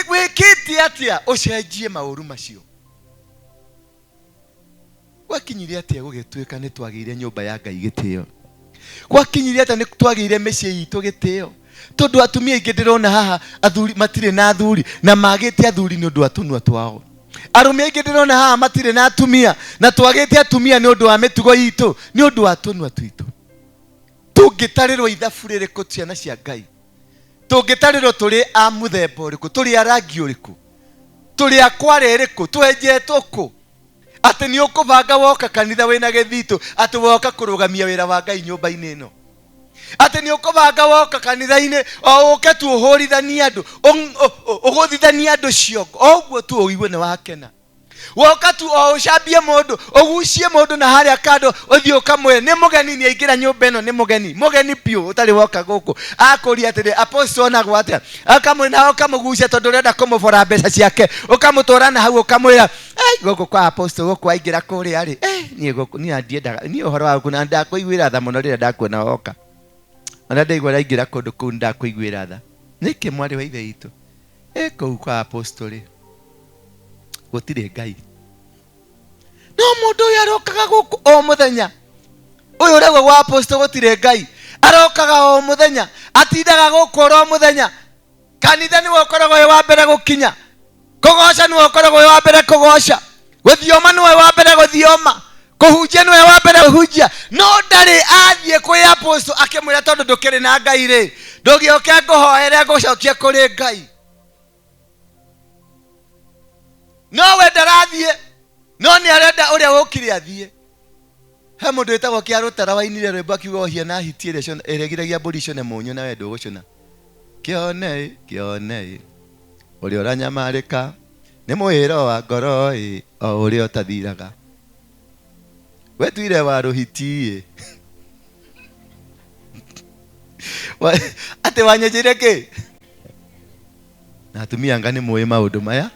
wĩkĩte atĩa ũcenjie maũru macio? Gwakinyire atĩa gũgĩtuĩka nĩ twagĩire nyũmba ya Ngai gĩtĩo? Gwakinyire atĩa nĩ twagĩire mĩciĩ itũ gĩtĩo? Tondũ atumia aingĩ ndĩrona haha athuri matirĩ na athuri na magĩte athuri nĩ ũndũ wa tũnua twao. Arũme aingĩ ndĩrona haha matirĩ na atumia na twagĩte atumia nĩ ũndũ wa mĩtugo itũ, nĩ ũndũ wa tũnua twitũ. Tũngĩtarĩrwo ithabu rĩrĩkũ ciana cia Ngai? Tũngĩtarĩrwo tũrĩ a mũthemba ũrĩkũ? Tũrĩ a rangi ũrĩkũ? Tũrĩ a kware ĩrĩkũ? Twenjetwo kũ? Atĩ nĩ ũkũbanga woka kanitha wĩna gĩthitũ atĩ woka kũrũgamia wĩra wa Ngai nyũmba-inĩ ĩno. Atĩ nĩ ũkũbanga woka kanitha-inĩ o ũke tu ũhũrithanie andũ, ũgũthithanie andũ ciongo, o ũguo tu ũigue nĩ wakena. Woka tu o ũcambie mũndũ, ũgucie mũndũ na harĩa kando, ũthiĩ ũkamwĩre nĩ mũgeni, nĩ aingĩra nyũmba ĩno, nĩ mũgeni, mũgeni biũ ũtarĩ woka gũkũ. Akũria atĩrĩ, apostle onagwo atĩa? Akamwĩra na ũkamũgucia tondũ ũrenda kũmũbora mbeca ciake, ũkamũtwara na hau ũkamwĩra, Ai, gũkũ kwa apostle gũkũ aingĩra kũrĩa rĩ, niĩ gũkũ, niĩ ndiendaga, niĩ ũhoro wa gũkũ na ndakũiguĩra tha mũno rĩrĩa ndakuona woka. Ona ndaigua ũraingĩra kũndũ kũu ndakũiguĩra tha. Nĩkĩ mwarĩ wa ithe witũ? Kũu kwa apostle rĩ, gũtirĩ Ngai. No mũndũ ũyũ arokaga gũkũ o mũthenya. Ũyũ ũrauga gwa apostle gũtirĩ Ngai. Arokaga o mũthenya, atindaga gũkũ oro mũthenya. Kanitha nĩwe ũkoragwo wĩ wa mbere gũkinya. Kũgoca nĩwe ũkoragwo wĩ wa mbere kũgoca. Gũthioma nĩwe wa mbere gũthioma. Kũhunjia nĩwe wa mbere kũhunjia. No ndarĩ athiĩ kwĩ apostle akĩmwĩra tondũ ndũkĩrĩ na Ngai rĩ, ndũgĩũke ngũhoere ngũcokie kũrĩ Ngai. No we ndarathiĩ, no nĩ arenda ũrĩa wũkire athiĩ. He mũndũ wĩtagwo Kĩarũtara wainire rwĩmbo akiuga ũhia na hiti ĩrĩa ĩrĩa ĩgiragia mbũri icũne mũnyũ na we ndũgũcũna. Kĩone, kĩone, ũrĩa ũranyamarĩka nĩ mwĩro wa ngoro ĩ, o ũrĩa ũtathiraga. Wetuire wa rũhiti ĩ. Atĩ wanyenjeire kĩ? Na atumia anga nĩ mũĩ maũndũ maya.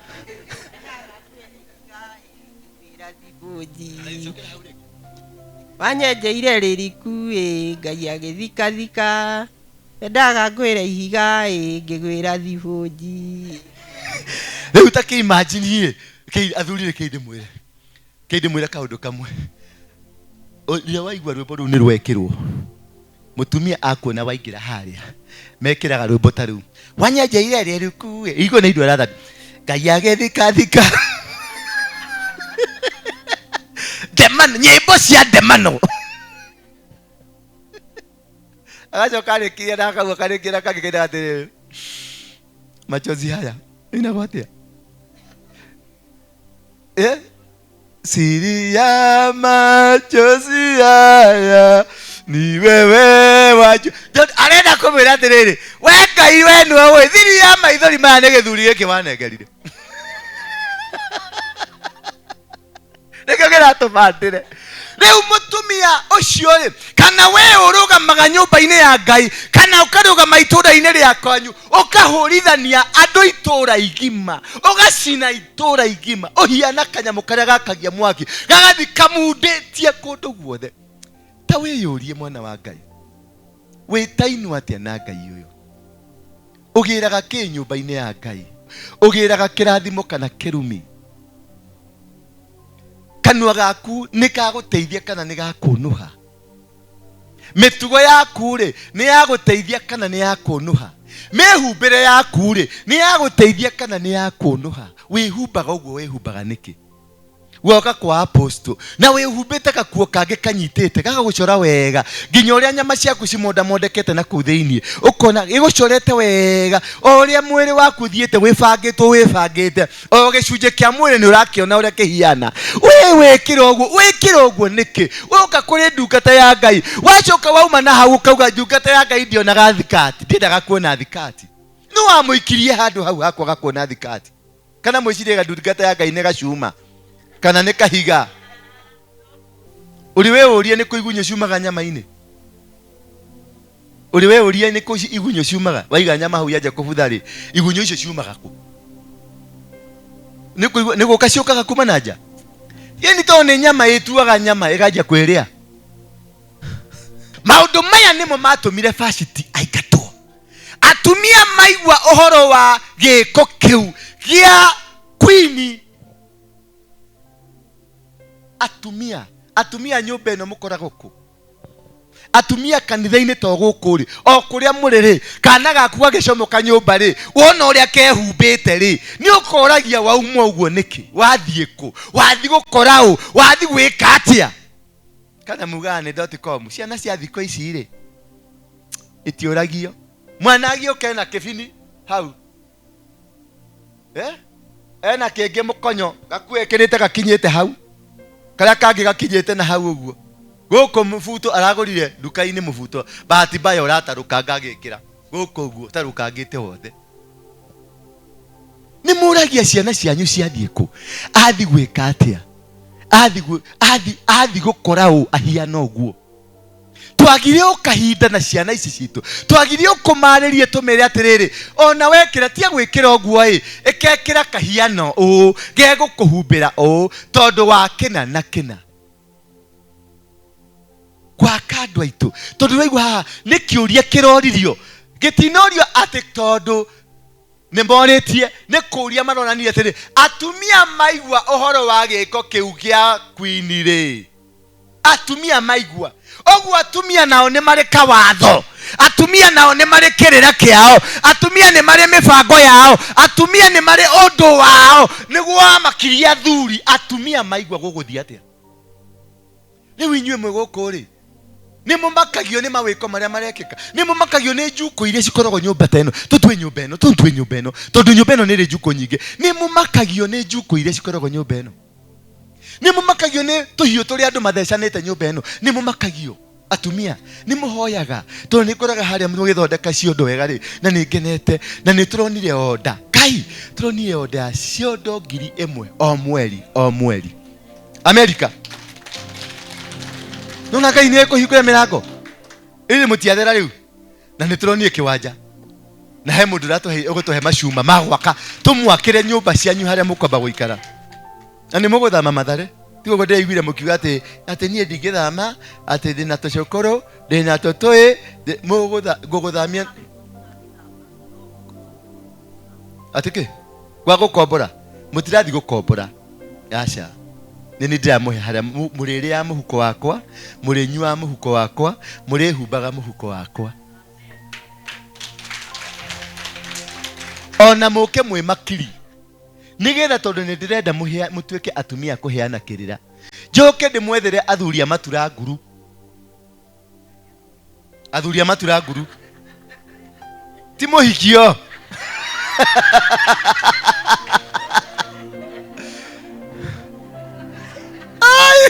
Wanyenjeire rĩriku ĩ, Ngai agĩthikathika. Endaga ngwĩre ihiga ĩ, ngĩgwĩra thibũnji. Rĩu ta kĩ-imagine ĩ, kĩ athuri rĩ kĩndĩmwĩre. Kĩndĩmwĩre kaũndũ kamwe. Rĩrĩa waigua rwĩmbo rũu nĩ rwekĩrwo, mũtumia akuona waingĩra harĩa, mekĩraga rwĩmbo ta rũu. Wanyenjeire rĩriku ĩ, igua nĩ indo arathambia. Ngai agĩthikathika. Ndemano, nyĩmbo cia ndemano. Agacoka arĩkia na akauga karĩkia na kangĩ kainaga atĩrĩrĩ, machozi haya inagwo atĩa? Siri ya machozi haya ni wewe wajua. Arenda kũmwĩra atĩrĩrĩ, we Ngai we nĩwe ũĩ thiri ya maithori maya nĩ gĩthuri gĩkĩ wanengerire. Nĩkĩo kĩratũma ndĩre. Rĩu mũtumia ũcio rĩ, kana we ũrũgamaga nyũmba-inĩ ya Ngai, kana ũkarũgama itũũra-inĩ rĩa kwanyu, ũkahũrithania andũ itũũra igima, ũgacina itũũra igima, ũhiana kanyamũ karĩa gakagia mwaki, gagathiĩ kamundĩtie kũndũ guothe. Ta wĩyũrie mwana wa Ngai, wĩtainwo atĩa na Ngai ũyũ? Ũgĩraga kĩ nyũmba-inĩ ya Ngai? Ũgĩraga kĩrathimo kana kĩrumi? Kanua gaku nĩ gagũteithia kana nĩ gakũnũha? Mĩtugo yaku rĩ, nĩ ya gũteithia kana nĩ ya kũnũha? Mĩhumbĩre yaku rĩ, nĩ ya gũteithia kana nĩ ya kũnũha? Wĩhumbaga ũguo wĩhumbaga nĩkĩ? Woka kwa apostle na wĩhumbĩte gakuo kangĩ kanyitĩte gagagũcora wega nginya ũrĩa nyama ciaku cimondamondekete na kũu thĩinĩ, ũkona gĩgũcorete wega o ũrĩa mwĩrĩ waku ũthiĩte wĩbangĩtwo wĩbangĩte, o gĩcunjĩ kĩa mwĩrĩ nĩ ũrakĩona ũrĩa kĩhiana. We wĩkĩra ũguo, wĩkĩra ũguo nĩkĩ? Woka kũrĩ ndungata ya Ngai, wacoka wauma na hau ũkauga ndungata ya Ngai ndionaga thikati, ndiendaga kuona thikati. Nĩ wamũikirie handũ hau hakwaga kuona thikati? Kana mwĩcirie ndungata ya Ngai nĩ gacuma kana nĩ kahiga? Ũrĩ we ũrie nĩ kũ igunyũ ciumaga nyama-inĩ? Ũrĩ we ũrie nĩ kũ igunyũ ciumaga? Waiga nyama hau yanjia kũbutha rĩ, igunyũ icio ciumaga kũ? Nĩ kũigua, nĩ gũka ciũkaga kuma na nja? Ĩni tondũ nĩ nyama ĩtuaga nyama ĩkanjia kwĩrĩa. Maũndũ maya nĩmo matũmire Vashti aingatwo. Atumia maigua ũhoro wa gĩko kĩu gĩa queen. Atumia, atumia nyũmba ĩno mũkoragwo kũ? Atumia kanitha-inĩ to gũkũ rĩ, o kũrĩa mũrĩ rĩ, kana gaku gagĩcomoka nyũmba rĩ, wona ũrĩa kehumbĩte rĩ, nĩ ũkoragia wauma ũguo nĩkĩ? Wathiĩ kũ? Wathiĩ gũkora ũ? Wathiĩ gwĩka atĩa? Kana mugaga nĩ dot com. Ciana cia thikũ ici rĩ, itiũragio. Mwana agĩũka ena kĩbini hau. Ena kĩngĩ mũkonyo, gakuo ekĩrĩte gakinyĩte hau. Karĩa kangĩ gakinyĩte na hau ũguo. Gũkũ mũbuto aragũrire nduka-inĩ mũbuto, bahati mbaya ũratarũkanga agĩkĩra gũkũ ũguo tarũkangĩte wothe. Nĩ mũragia ciana cianyu ciathiĩ kũ, athi gwĩka atĩa, athi gũkora ũ ahiana ũguo. Twagire o kahinda na ciana ici citũ, twagire o kũmarĩria tũmere atĩrĩrĩ, ona wekĩra tia gwĩkĩra ũguo ĩ, ĩkekĩra kahiano ũũ gegũkũhumbĩra ũũ tondũ wa kĩna na kĩna. Gwaka andũ aitũ, tondũ ũraigua haha nĩ kĩũria kĩroririo, gĩtinorio atĩ tondũ nĩ morĩtie, nĩ kũũria maronania atĩrĩ, atumia maigua ũhoro wa gĩko kĩu gĩa Queen rĩ, atumia maigua ũguo, atumia nao nĩ marĩ kawatho, atumia nao nĩ marĩ kĩrĩra kĩao, atumia nĩ marĩ mĩbango yao, atumia nĩ marĩ ũndũ wao nĩguo wamakiria athuri. Atumia maigua gũgũthiĩ atĩa? Rĩu inyuĩ mwĩ gũkũ rĩ, nĩ mũmakagio nĩ mawĩko marĩa marekĩka, nĩ mũmakagio nĩ njukũ iria cikoragwo nyũmba ta ĩno, tũtue nyũmba ĩno, tũtue nyũmba ĩno, tondũ nyũmba ĩno nĩ ĩrĩ njukũ nyingĩ. Nĩ mũmakagio nĩ njukũ iria cikoragwo nyũmba ĩno, nĩ mũmakagio nĩ tũhiũ tũrĩa andũ mathecanĩte nyũmba ĩno, nĩ mũmakagio. Atumia nĩ mũhoyaga, tondũ nĩ ngoraga harĩa mũgĩthondeka ciondo wega rĩ, na nĩ ngenete, na nĩ tũronire onda kai, tũronire onda ya ciondo 1000 o mweri o mweri Amerika. Nona Ngai nĩ ekũhingũra mĩrango ĩrĩ mũtiathera rĩu, na nĩ tũronire kĩwanja, na he mũndũ ũratũhe ũgũtũhe macuma ma gwaka, tũmwakĩre nyũmba cianyu harĩa mũkwamba gũikara, na nĩ mũgũthama Mathare. Tiguo ũguo ndĩraiguire mũkiuga atĩ atĩ niĩ ndingĩthama, atĩ ndĩna tũcũkũrũ, ndĩna tũtũĩ, ngũgũthamia atĩ kĩ gwa gũkombora. Mũtirathi gũkombora, aca, nĩ nĩ ndĩramũhe harĩa mũrĩrĩa mũhuko wakwa, mũrĩnyuaga mũhuko wakwa, mũrĩhumbaga mũhuko wakwa, ona mũke mwĩ makiri, nĩgetha tondũ nĩ ndĩrenda mũtuĩke atumia kũheana kĩrĩra, njoke ndĩmwethere athuri a matura nguru, athuri a matura nguru ti mũhikio. Ai!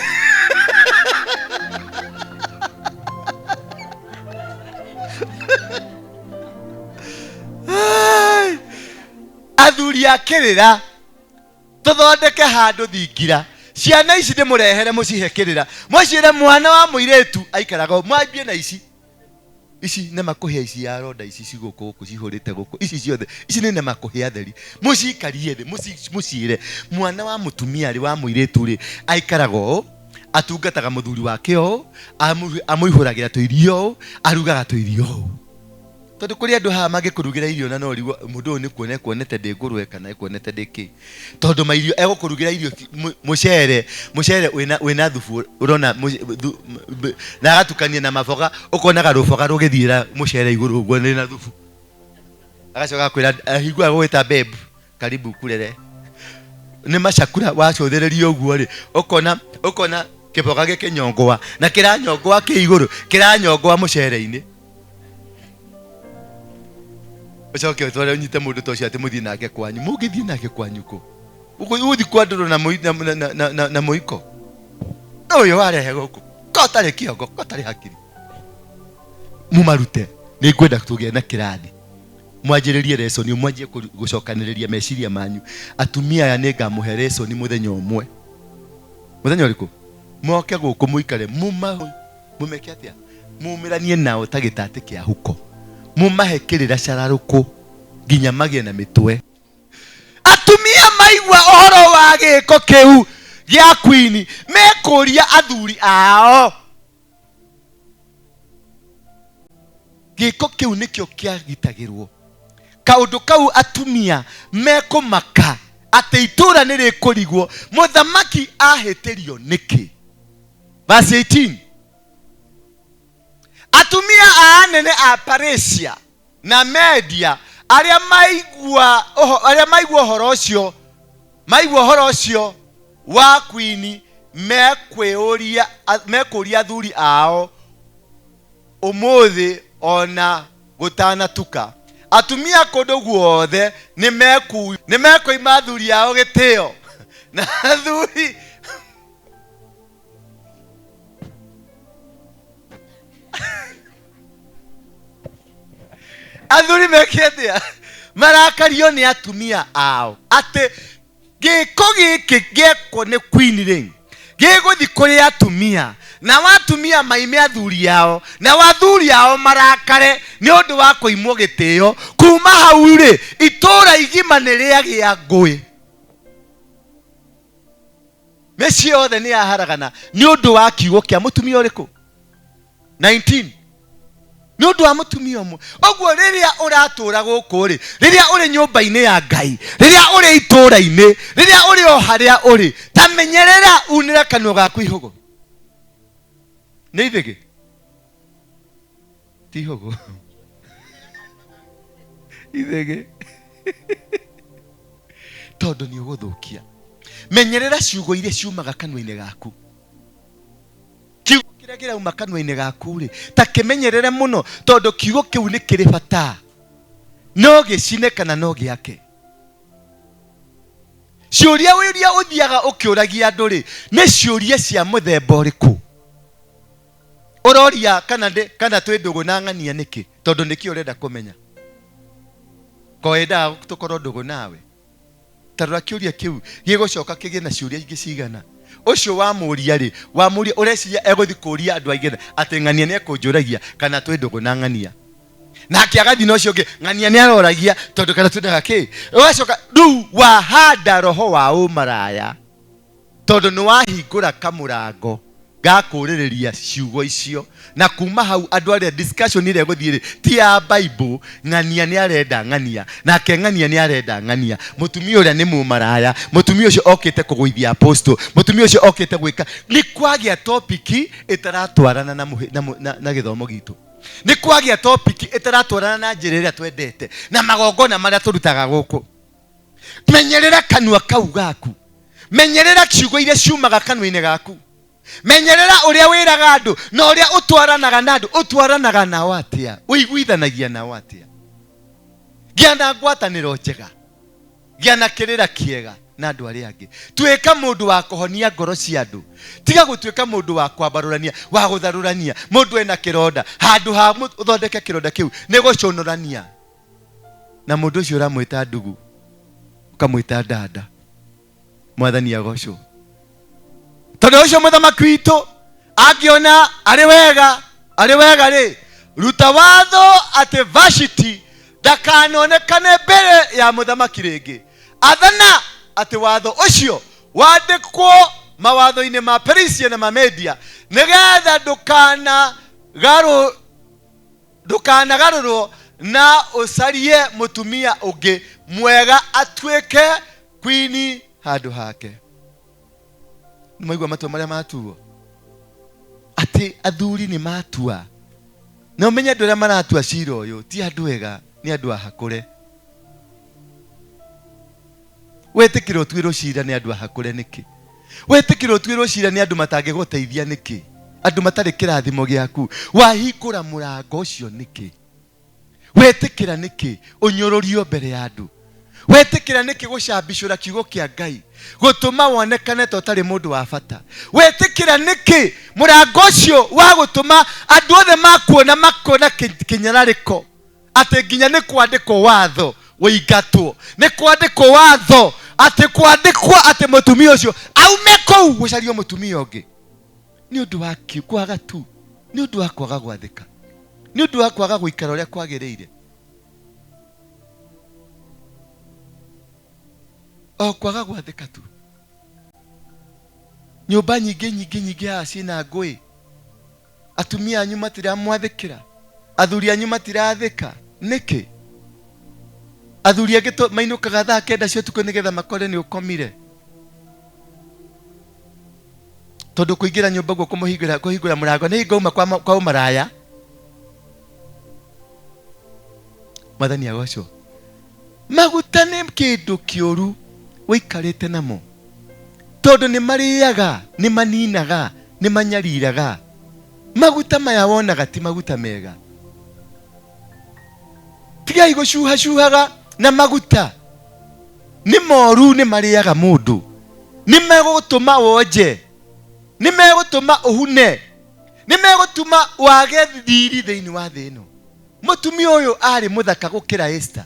Ai! Athuri a kĩrĩra, tũthondeke handũ thingira, ciana ici ndĩmũrehere mũcihe kĩrĩra, mũciĩre mwana wa mũirĩtu aikaraga ũũ, mwambie na ici ici nema kũhĩa, ici ya ronda, ici cigũkũ gũkũ cihũrĩte gũkũ, ici ciothe ici nĩ nema kũhĩa theri, mũcikarie thĩ, mũciĩre mwana wa mũtumia rĩ, wa mũirĩtu rĩ, aikaraga ũũ, atungataga mũthuri wake ũũ, amũihũragĩra tũirio ũũ, arugaga tũirio ũũ, tondũ kũrĩ andũ haha mangĩkũrugĩra irio na no ũrigwo mũndũ ũyũ nĩ kuona ekuonete ndĩ ngũrwe kana ekuonete ndĩ kĩ, tondũ mairio egũkũrugĩra irio mũcere wĩna thubu ũrona na agatukania na maboga, ũkonaga rũboga rũgĩthiĩra mũcere igũrũ ũguo nĩ na thubu, agacoka akwĩra ahingũra gũgwĩta babe karibu kurere nĩ macakura, wacũthĩrĩria ũguo rĩ, ũkona kĩboga gĩkĩnyongoa na kĩranyongoa kĩ igũrũ, kĩranyongoa mũcere-inĩ. Ũcoke ũtware ũnyite mũndũ ta ũcio atĩ mũthiĩ nake kwanyu, mũngĩthiĩ nake kwanyu kũ? Ũgũthiĩ kwandũrwo na mũiko ũyũ warehe gũkũ, ko ũtarĩ kĩongo, ko ũtarĩ hakiri, mũmarute. Nĩ ngwenda tũgĩe na kĩrathi, mwanjĩrĩrie lesson, mwanjie gũcokanĩrĩria meciria manyu. Atumia aya nĩ ngamũhe lesson mũthenya ũmwe. Mũthenya ũrĩkũ? Moke gũkũ mũikare, mũmeke atĩa? Mumĩranie nao ta gĩtatĩ kĩa huko, mũmahe kĩrĩra cararũkũ nginya magĩe na mĩtwe. Atumia maigua ũhoro wa gĩko kĩu gĩa Queen mekũria athuri ao. Gĩko kĩu nĩkĩo kĩagitagĩrwo. Kaũndũ kau atumia mekũmaka atĩ itũũra nĩ rĩkũrigwo mũthamaki ahĩtĩrio nĩkĩ. Verse 18, atumia a anene a Perisia na Media arĩa maigua ũhoro ũcio, maigua ũhoro ũcio wa Queen, mekũria athuri ao ũmũthĩ ona gũtanatuka. Atumia kũndũ guothe nĩ mekũima athuri ao gĩtĩo na athuri. Athuri meke atĩa? Marakario nĩ atumia ao atĩ gĩko gĩkĩ gĩekwo nĩ queen rĩ gĩgũthi kũrĩ atumia na atumia maime athuri ao na athuri ao marakare nĩ ũndũ wa kũimwo gĩtĩo. Kuma hau rĩ itũra igima nĩ rĩagĩa ngũĩ, mĩciĩ yothe nĩ yaharagana nĩ ũndũ wa kiugo kĩa mũtumia ũrĩkũ? 19 nĩ ũndũ wa mũtumia ũmwe. Ũguo rĩrĩa ũratũra gũkũ rĩ, rĩrĩa ũrĩ nyũmba-inĩ ya Ngai, rĩrĩa ũrĩ itũũra-inĩ, rĩrĩa ũrĩ o harĩa ũrĩ, ta menyerera unĩra kanua gaku ihũgũ. Nĩ ithĩgĩ? Ti ihũgũ. Ithĩgĩ. Tondũ nĩ ũgũthũkia. Menyerera ciugo iria ciumaga kanua-inĩ gaku. Kiugo kĩrĩa kĩrauma kanua-inĩ gaku rĩ, ta kĩmenyerere mũno, tondũ kiugo kĩu nĩ kĩrĩ bata. No gĩcine kana no gĩake. Ciũria iria ũthiaga ũkĩũragia andũ rĩ, nĩ ciũria cia mũthemba ũrĩkũ? Ũroria kana ndĩ, kana twĩ ndũgũ na ng'ania nĩkĩ? Tondũ nĩkĩ ũrenda kũmenya? Ko wendaga tũkorwo ndũgũ nawe? Ta rora kĩũria kĩu gĩgũcoka kĩgĩe na ciũria ingĩ cigana. Ũcio wamũria rĩ, wamũria ũreciria egũthiĩ kũria andũ aingĩ atĩ ng'ania nĩ ekũnjũragia kana twĩ ndũgũ na ng'ania. Nake agathiĩ na ũcio ũngĩ, ng'ania nĩ aroragia tondũ kana twendaga kĩ. Ũgacoka rĩu wahanda roho wa ũmaraya tondũ nĩ wahingũra kamũrango ga kũrĩrĩria ciugo icio, na kuma hau andũ arĩa discussion ĩrĩa ĩgũthiĩ rĩ ti ya Bible. Ng'ania nĩ arenda ng'ania, nake ng'ania nĩ arenda ng'ania. Mũtumia ũrĩa nĩ mũmaraya, mũtumia ũcio okĩte kũgũithia apostle, mũtumia ũcio okĩte gwĩka. Nĩ kwagĩa topic ĩtaratwarana na mũhĩ-, na mũ-, na, na gĩthomo gitũ. Nĩ kwagĩa topic ĩtaratwarana na njĩra ĩrĩa twendete na magongona marĩa tũrutaga gũkũ. Menyerera kanua kau gaku, menyerera ciugo iria ciumaga kanua-inĩ gaku, menyerera ũrĩa wĩraga andũ na ũrĩa ũtwaranaga na andũ. Ũtwaranaga nao atĩa? Ũiguithanagia nao atĩa? Gĩa na ngwatanĩro njega, gĩa na kĩrĩra kĩega na andũ arĩa angĩ. Tuĩka mũndũ wa kũhonia ngoro cia andũ, tiga gũtuĩka mũndũ wa kwambarũrania, wa gũtharũrania. Mũndũ ena kĩronda, handũ ha ũthondeke kĩronda kĩu nĩ gũcũnũrania na mũndũ ũcio ũramwĩta ndugu, ũkamwĩta dada. Mwathani agocwo. Tondũ ũcio mũthamaki witũ angĩona arĩ wega, arĩ wega rĩ, ruta watho atĩ Vashti ndakanonekane mbere ya mũthamaki rĩngĩ. Athana atĩ watho ũcio wandĩkwo mawatho-inĩ ma Perisia na ma Media, nĩgetha ndũkanagarũrwo na ũcarie mũtumia ũngĩ mwega atuĩke kwini handũ hake. Nĩ mwaigua matua marĩa matuo? Atĩ athuri nĩ matua. Na ũmenye andũ arĩa maratua cira ũyũ ti andũ ega, nĩ andũ ahakũre. Wetĩkĩra ũtuĩrwo cira nĩ andũ ahakũre nĩkĩ? Wetĩkĩra ũtuĩrwo cira nĩ andũ matangĩgũteithia nĩkĩ? Andũ matarĩ kĩrathimo gĩaku. Wahingũra mũrango ũcio nĩkĩ? Wetĩkĩra nĩkĩ ũnyũrũrio mbere ya andũ? Wetĩkĩra nĩkĩ gũcambicũra kiugo kĩa Ngai gũtũma wonekane ta ũtarĩ mũndũ wa bata? Wetĩkĩra nĩkĩ mũrango ũcio wa gũtũma andũ othe makuona makona kĩnyararĩko atĩ nginya nĩ kwandĩkwo watho ũingatwo, nĩ kwandĩkwo watho atĩ kwandĩkwo atĩ mũtumia ũcio aume kũu gũcario mũtumia ũngĩ? Nĩ ũndũ wa kwaga tu, nĩ ũndũ wa kwaga gwathĩka, nĩ ũndũ wa kwaga gũikara ũrĩa kwagĩrĩire, o kwaga gwathĩka tu. Nyũmba nyingĩ nyingĩ nyingĩ haha ciĩna ngũĩ, atumia anyu matiramwathĩkĩra, athuri anyu matirathĩka. Nĩkĩ? Athuri angĩ mainũkaga thaa 9 cia ũtukũ nĩgetha makore nĩ ũkomire, tondũ kũingĩra nyũmba guo kũhingũra mũrango nĩ hingo uma kwa ũmaraya. Mwathani agocwo. Maguta nĩ kĩndũ kĩũru ũikarĩte namo, tondũ nĩ marĩaga, nĩ maninaga, nĩ manyariraga. Maguta maya wonaga ti maguta mega. Tigai gũcuhacuhaga na maguta, nĩ moru, nĩ marĩaga mũndũ, nĩ megũtũma wonje, nĩ megũtũma ũhune, nĩ megũtũma wage riri thĩinĩ wa thĩ ĩno. Mũtumia ũyũ arĩ mũthaka gũkĩra Esther.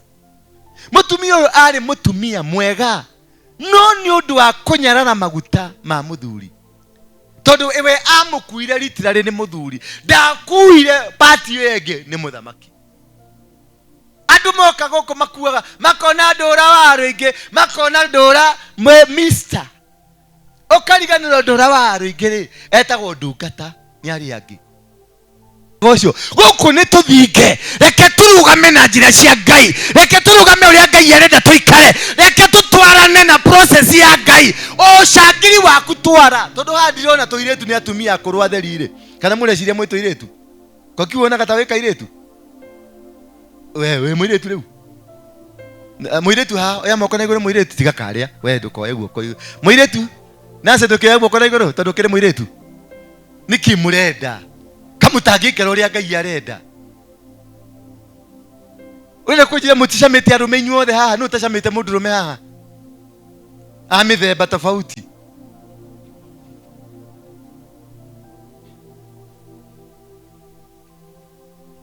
Mũtumia ũyũ arĩ mũtumia mwega, no nĩ ũndũ wa kũnyarara maguta ma mũthuri, tondũ we amũkuire literally nĩ mũthuri, ndakuire pati ĩyo ĩngĩ nĩ mũthamaki. Andũ moka gũkũ makuaga makona ndũra wa rũingĩ, makona ndũra mister, ũkariganĩrwo ndũra wa rũingĩ rĩ etagwo ndungata nĩ arĩa angĩ. Ũcio gũkũ nĩ tũthinge, reke tũrũgame na njĩra cia Ngai, reke tũrũgame ũrĩa Ngai arenda tũikare, reke tũtwarane na process ya Ngai. Ũcangiri waku twara, tondũ haha ndirona tũirĩtu nĩ atumia akũrũ atheri rĩ, kana mũreciria mwĩ tũirĩtu? Koki wonaga ta wĩ kairĩtu? We wĩ mũirĩtu rĩu? Mũirĩtu haha, oya moko na igũrũ mũirĩtu, tiga karĩa, we ndũkoe guoko igũrũ. Mũirĩtu, nace ndũkĩoe guoko na igũrũ tondũ ũkĩrĩ mũirĩtu. Nĩkĩ mũrenda? Kamũtangĩikara ũrĩa Ngai arenda. Ũrenda kũnjĩra mũticamĩte arũme inyuothe haha? Nũ ũtacamĩte mũndũrũme haha? A mĩthemba tofauti.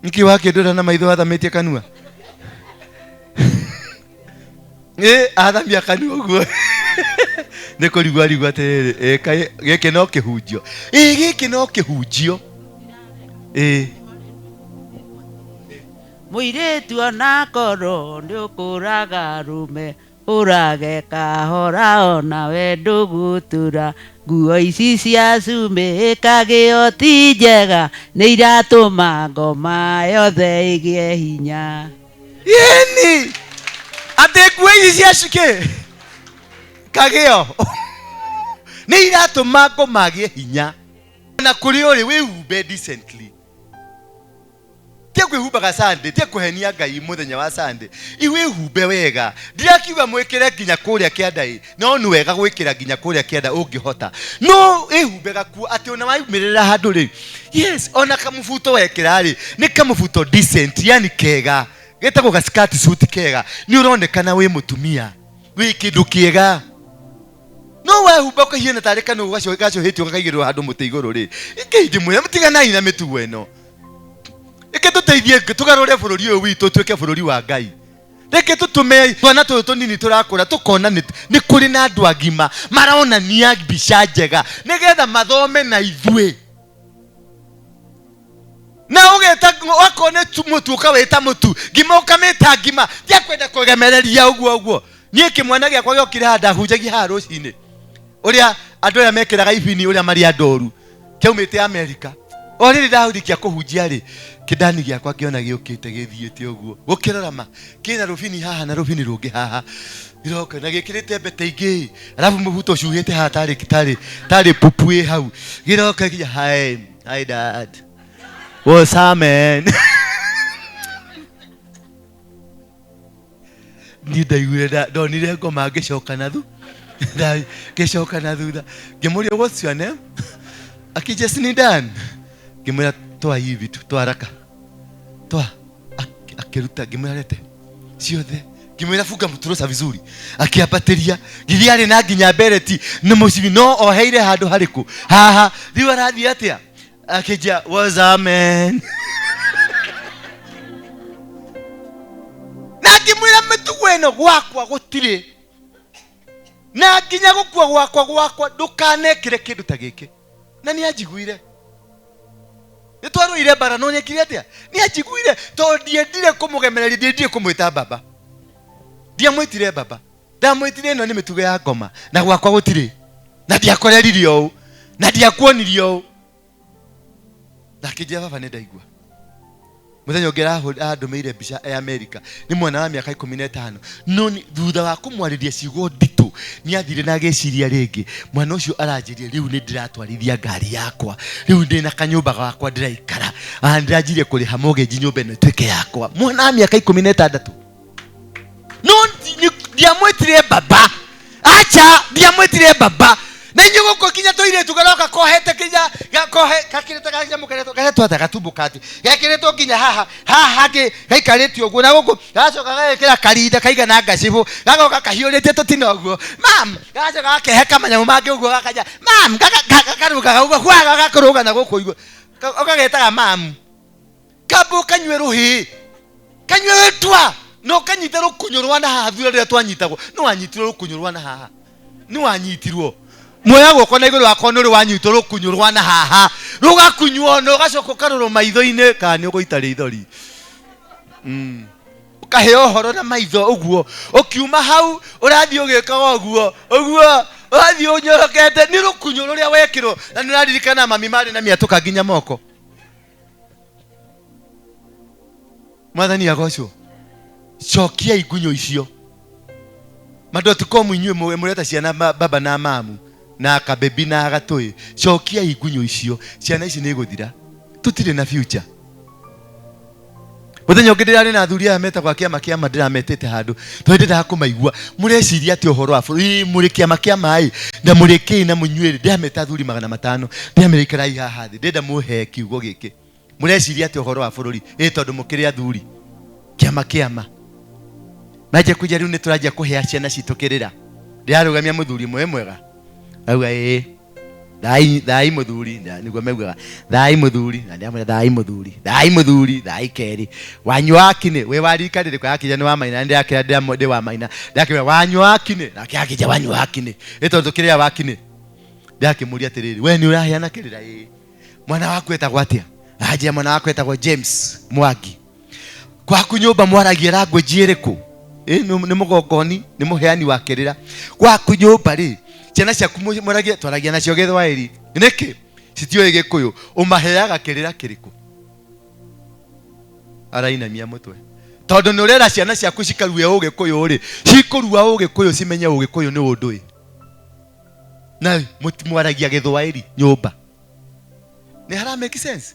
Nĩkĩ wakĩndora na maitho athamĩtie kanua? Athamia kanua ũguo. Nĩ kũrigwo arigwo atĩrĩrĩ, kaĩ gĩkĩ no kĩhunjio? Gĩkĩ no kĩhunjio. Mũirĩtu onakorwo nĩ ũkũraga arũme, ũrage kahora onawe ndũgũtũra. Nguo ici cia cumbĩ ĩkagĩo ti njega, nĩ iratũma ngoma yothe ĩgĩe hinya. Yeni! Atĩ nguo ici cia cukĩ kagĩo nĩ iratũma ngoma ĩgĩe hinya. Na kũrĩ ũrĩ wĩhumbe decently. Tia kwĩhumbaga Sunday, tia kũhenia Ngai mũthenya wa Sunday. Iwĩhumbe wega. Ndirakiuga mwĩkĩre nginya kũrĩa kĩanda ĩ, no nĩ wega gwĩkĩra nginya kũrĩa kĩanda ũngĩhota. No wĩhumbe gakuo atĩ ona waumĩrĩra handũ rĩ, yes, ona kamũbuto wekĩra rĩ, nĩ kamũbuto decent, yani kega. Getagwo ga skirt suit kega. Nĩ ũronekana wĩ mũtumia, wĩ kĩndũ kĩega. No wehumba ũkahiana tarĩ kanũgũ gacohĩtio gakaigĩrĩrwo handũ mũtĩ igũrũ rĩ, ingĩndĩ mwĩra mũtiganai na mĩtugo ĩno. Reke tũteithie tũgarũre bũrũri ũyũ witũ ũtuĩke bũrũri wa Ngai. Reke tũtũme twana tũtũ tũnini tũrakũra tũkona nĩ kũrĩ na andũ agima maronania mbica njega nĩgetha mathome na ithuĩ. Na ũgeta wakorwo nĩ mũtu ũkawĩta mũtu, ngima ũkamĩta ngima, ndiakwenda kũgemereria ũguo ũguo. Niĩ kĩmwana gĩakwa gĩokire haha ndahunjagia haha rũcinĩ, ũrĩa andũ arĩa mekĩraga ibini ũrĩa marĩ andũ oru, kĩaumĩte Amerika. O rĩrĩ ndahũthĩkia kũhunjia rĩ, kĩndani gĩakwa ngĩona gĩũkĩte gĩthiĩte ũguo, gũkĩrora ma kĩna rũbini haha na rũbini rũngĩ haha, gĩroka na gĩkĩrĩte mbete ingĩ, alafu mũbuto ũcuhĩte haha tarĩ pupu ĩ hau, gĩroka gĩkinya, hi, hi dad, what's up man? Niĩ ndaiguire ndonire ngoma ngĩcoka na ngĩcoka na thutha, ngĩmũria what's your name? Akĩnjĩra ni Dan. Ngĩmwĩra twa hivi tu, twa haraka. Twa. Akĩruta, ngĩmwĩra lete ciothe. Ngĩmwĩra funga mũturoca vizuri. Akĩambatĩria, ngĩthiĩ arĩ na nginya mbereti na mũcibi, no oheire handũ harĩkũ? Haha. Rĩu arathiĩ atĩa? Akĩnjĩra what's up man? Na ngĩmwĩra mĩtugo ĩno gwakwa gũtirĩ, na nginya gũkua gwakwa gwakwa ndũkanekĩre kĩndũ ta gĩkĩ. Na nĩ anjiguire. Nĩ twarũire mbara, no nĩekire atĩa? Nĩ anjiguire, tondũ ndiendire kũmũgemereria, ndiendire kũmwĩta baba. Ndiamwĩtire baba. Ndamwĩtire ĩno nĩ mĩtugo ya ngoma, na gwakwa gũtirĩ. Na ndiakoreririe ũũ, na ndiakuonirie ũũ. Na akĩnjĩra baba nĩ ndaigua. Mũthenya ũngĩ arandũmĩire mbica ya Amerika, nĩ mwana wa mĩaka 15. No thutha wa kũmwarĩria ciugo nditũ, nĩ athire na agĩciria rĩngĩ. Mwana ũcio aranjĩrire rĩu nĩ ndĩratwarithia ngari yakwa, rĩu ndĩ na kanyũmba gakwa ndĩraikara, ndĩranjirie kũrĩha mortgage nyũmba ĩno ĩtuĩke yakwa. Mwana wa mĩaka 16. No ndiamwĩtire baba. Acha, ndiamwĩtire baba. Na inyuĩ gũkũ nginya tũirĩtu garoka kohete kinya, gakohe, gakĩrĩte kanyamũ karetwo atĩa, gatumbo kati. Gekĩrĩtwo nginya haha, haha hangĩ gaikarĩtio ũguo, na gũkũ gacoka gagekĩra karinda kaigana ngacibũ, gagoka kahiũrĩtie tũtina ũguo. Mam, gacoka gakeheka manyamũ mangĩ ũguo gakanja. Mam, gakarũgaga ũguo, hwa, gagakũrũga na gũkũ igũrũ. Ũgagetaga mam. Kamba ũkanyue rũhĩ. Tua na ũkanyita rũkunyo rwa na haha thura rĩrĩa twanyitagwo nĩ wanyitirwo rũkunyo rwa na haha nĩ wanyitirwo muoya guoko na igũrũ wakwa nĩ ũrĩ wanyitwo rũkunyo rwa na haha rũgakunywo na ũgacoka ũkarorwo maitho-inĩ kana nĩ ũgũita rĩithori ũkaheo ũhoro na maitho ũguo ũkiuma hau ũrathiĩ ũgĩkaga ũguo ũguo ũrathiĩ ũnyorokete nĩ rũkunyo rũrĩa wekĩrwo na nĩ ũraririkana mami marĩ na mĩatũka nginya moko mwathani agocwo cokiai ngunyo icio madotcom inyuĩ mũreta ciana baba na mamu na kabebi na gatũĩ cokiai ngunyo icio ciana ici nĩ igũthira tũtirĩ na future mũthenya ũngĩ ndĩrarĩ na athuri aya metagwo a kĩama kĩa ma ndĩrametĩte handũ tondũ ndĩndaga kũmaigua mũreciria atĩ ũhoro wa bũrũri mũrĩ kĩama kĩa maĩ na mũrĩ kĩĩ na mũnyuĩrĩ ndĩrameta athuri 500 ndĩramera ikarai haha thĩ ndĩrenda mũhe kiugo gĩkĩ mũreciria atĩ ũhoro wa bũrũri ĩ tondũ mũkĩrĩ athuri kĩama kĩa ma manjia kuja rĩu nĩ tũranjia kũhea ciana citũ kĩrĩra ndĩrarũgamia mũthuri ũmwe mwega auga ĩĩ thai thai mũthuri nĩguo maugaga thai mũthuri na ndĩramwĩra thai mũthuri thai mũthuri thai kerĩ wanyua akinĩ wĩ wa rika rĩrĩkũ akija nĩ wa maina ndĩrakĩra ndĩ wa maina ndĩrakĩra wanyua akinĩ nake akija wanyua akinĩ ĩ tondũ kĩrĩa wakinĩ ndĩrakĩmũria atĩrĩrĩ we nĩ ũraheana kĩrĩra ĩĩ mwana waku etagwo atĩa anjia mwana waku etagwo James Mwangi gwaku nyũmba mwaragia language ĩrĩkũ ĩ nĩ mũgongoni nĩ mũheani wa kĩrĩra gwaku nyũmba rĩ ciana ciaku mwaragia twaragia nacio gĩthwaĩri nĩkĩ citiũĩ gĩkũyũ ũmaheaga kĩrĩra kĩrĩkũ arainamia mũtwe tondũ nĩ ũrera ciana ciaku cikarue ũgĩkũyũ rĩ cikũrua ũgĩkũyũ cimenye ũgĩkũyũ nĩ ũndũ ĩ na mwaragia gĩthwaĩri nyũmba nĩ hara make sense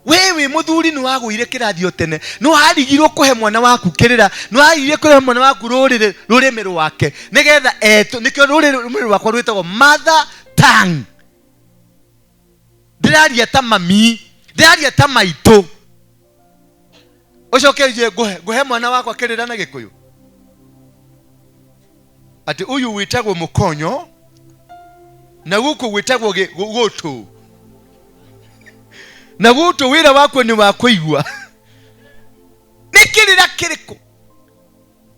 wewe muthuri nĩ wagũire kĩrathio tene nĩ warigirwo kũhe mwana waku kĩrĩra nĩ warigire kũhe mwana waku rũrĩrĩ rũrĩmĩ rwake nĩgetha etũ nĩkĩo rũrĩmĩ rwakwa rwĩtagwo mother tongue ndĩraria ta mami ndĩraria ta maitũ ũcoke nje ngũhe mwana wakwa kĩrĩra na gĩkũyũ atĩ ũyũ wĩtagwo mũkonyo na gũkũ gwĩtagwo gũtũ na gũtũ wĩra wakwo nĩ wa kũigua nĩ kĩrĩra kĩrĩkũ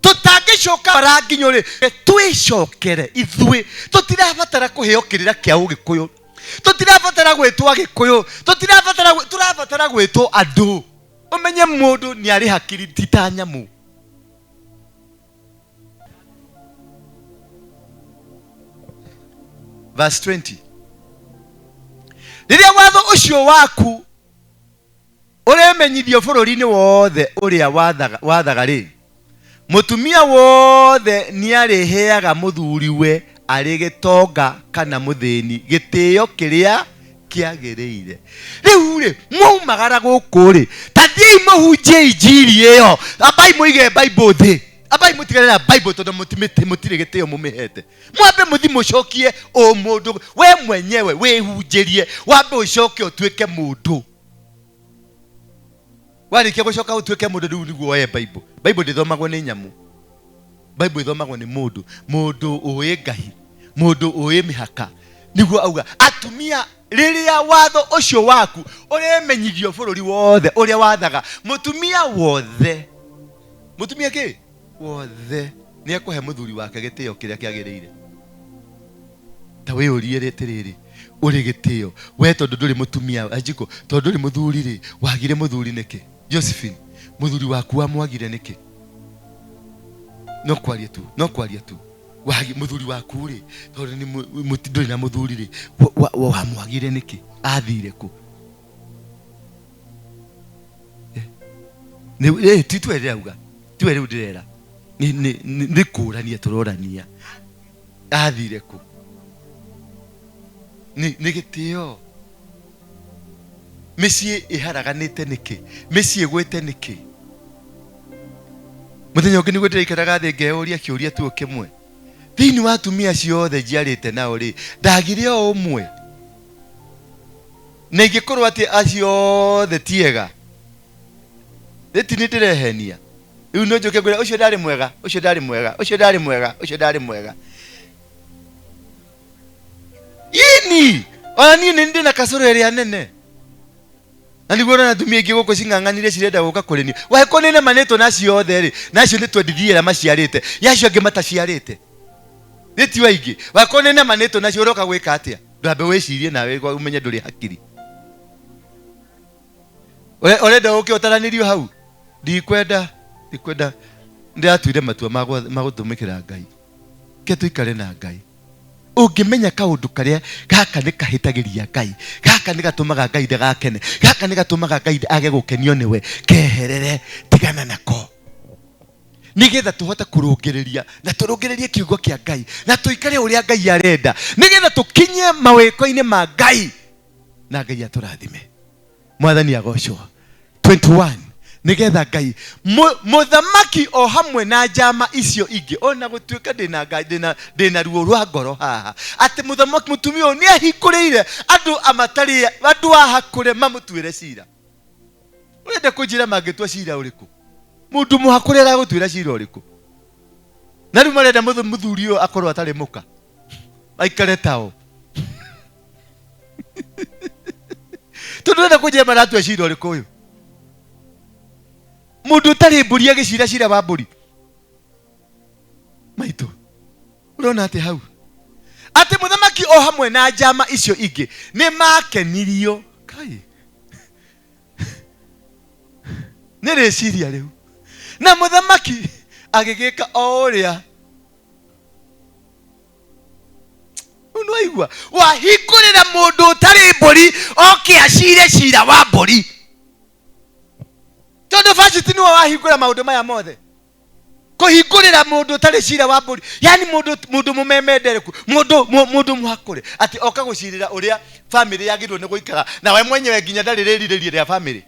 tũtangĩcoka ranginyo rĩ twĩcokere ithuĩ tũtirabatara kũheo kĩrĩra kĩa ũgĩkũyũ tũtirabatara gwĩtwo agĩkũyũ tũtirabatara tũrabatara gwĩtwo andũ ũmenye mũndũ nĩ arĩ hakiri ti ta nyamũ verse 20 rĩrĩa watho ũcio waku ũremenyithio bũrũri-inĩ wothe ũrĩa wathaga rĩ mũtumia wothe nĩarĩheaga mũthuriwe arĩ gĩtonga kana mũthĩni gĩtĩo kĩrĩa kĩagĩrĩire rĩu rĩ mwaumagara gũkũ rĩ ta thiĩi mũhunjie injiri ĩyo ambai mũige Bible thĩ ambai mũtigane na Bible tondũ mũtirĩ gĩtĩo mũmĩhete mwambe mũthi mũcokie ũmũndũ we mwenyewe wĩhunjĩrie wambe ũcoke ũtuĩke mũndũ warĩkia gũcoka ũtuĩke mũndũ rĩu nĩguo woye Bible Bible ndĩthomagwo nĩ nyamũ Bible ĩthomagwo nĩ mũndũ mũndũ ũĩ Ngai mũndũ ũĩ mĩhaka nĩguo auga atumia rĩrĩa watho ũcio waku ũremenyithio bũrũri wothe ũrĩa wathaga mũtumia wothe mũtumia kĩ wothe nĩ ekũhe mũthuri wake gĩtĩo kĩrĩa kĩagĩrĩire ta wĩyũrie atĩrĩrĩ ũrĩ gĩtĩo we tondũ ndũrĩ mũtumia anjiko tondũ ndũrĩ mũthuri rĩ wagire mũthuri nĩkĩ Josephine mũthuri waku wamwagire nĩkĩ no kwaria tu no kwaria tu wagi mũthuri waku rĩ tondũ nĩ ndũrĩ na mũthuri rĩ wamwagire nĩkĩ athire kũ ti tuwe ndĩrauga tiwe rĩu ndĩrera nĩ kũrania tũrorania athire kũ nĩ gĩtĩo mĩciĩ ĩharaganĩte nĩkĩ mĩciĩ ĩgwĩte nĩkĩ mũthenya ũngĩ nĩguo ndĩraikaraga thĩ ngeyũria kĩũria tu kĩmwe thĩinĩ wa atumia ciothe njiarĩte nao rĩ ndagire o ũmwe na ingĩkorwo atĩ acio othe ti ega rĩti nĩ ndĩrehenia rĩu no njũke ngwĩre ũcio ndarĩ mwega ũcio ndarĩ mwega ũcio ndarĩ mwega ũcio ndarĩ mwega ini ona niĩ nĩ ndĩ na kacũrũ ĩrĩa nene Na nĩguo ũrona atumia aingĩ gũkũ cing'ang'anire cirenda gũka kũrĩ niĩ. Wahĩkwo nĩ nemanĩtwo na acio othe rĩ, na acio nĩ twendithie arĩa maciarĩte, ya acio angĩ mataciarĩte. Nĩ ti aingĩ. Wahĩkwo nĩ nemanĩtwo nacio ũroka gwĩka atĩa? Ndwambe wĩcirie nawe ũmenye ndũrĩ hakiri. Ũrenda ũke ũtaranĩrio hau? Ndikwenda, ndikwenda. Ndĩratuire matua ma gũtũmĩkĩra Ngai. Ke tũikare na Ngai. Ũngĩmenya kaũndũ karĩa gaka nĩ kahĩtagĩria Ngai, gaka nĩ gatũmaga Ngai ndagakene, gaka nĩ gatũmaga Ngai age gũkenio nĩwe, keherere, tigana nako. Nĩgetha tũhote kũrũngĩrĩria na tũrũngĩrĩrie kiugo kĩa Ngai na tũikare ũrĩa Ngai arenda, nĩgetha tũkinye mawĩko-inĩ ma Ngai na Ngai atũrathime. Mwathani agocwo. 21 nĩgetha Ngai mũthamaki o hamwe na njama icio ingĩ, ona gũtuĩka ndĩna Ngai, ndĩna ruo rwa ngoro haha, atĩ mũthamaki mũtumia ũyũ nĩahingũrĩire andũ amatarĩ andũ a hakũre mamũtuĩre cira. Ũrenda kũnjĩra mangĩtua cira ũrĩkũ? Mũndũ mũhakũre aragũtuĩra cira ũrĩkũ? Na rĩu marenda mũthuri ũyũ akorwo atarĩ mũka, aikare tao. Tondũ ũrenda kũnjĩra maratua cira ũrĩkũ ũyũ? Mũndũ ũtarĩ mbũri agĩcira cira wa mbũri. Maitũ, ũrona atĩ hau? Atĩ mũthamaki o hamwe na njama icio ingĩ nĩ makenirio. Kai. Nĩ rĩciria rĩu. Na mũthamaki agĩgĩka o ũrĩa. Rĩu nĩwaigua? Wahingũrĩra mũndũ ũtarĩ mbũri oke acire cira wa mbũri. Tondũ Vashti nĩwe wahingũra maũndũ maya mothe. Kũhingũrĩra mũndũ ũtarĩ cira wa mbũri, yani mũndũ mũmemendereku, mũndũ mũhakũre, atĩ oka gũcirĩra ũrĩa famĩlĩ yagĩrĩirwo nĩ gũikara, na we mwenyewe nginya ndarĩ rĩrirĩria rĩa famĩlĩ.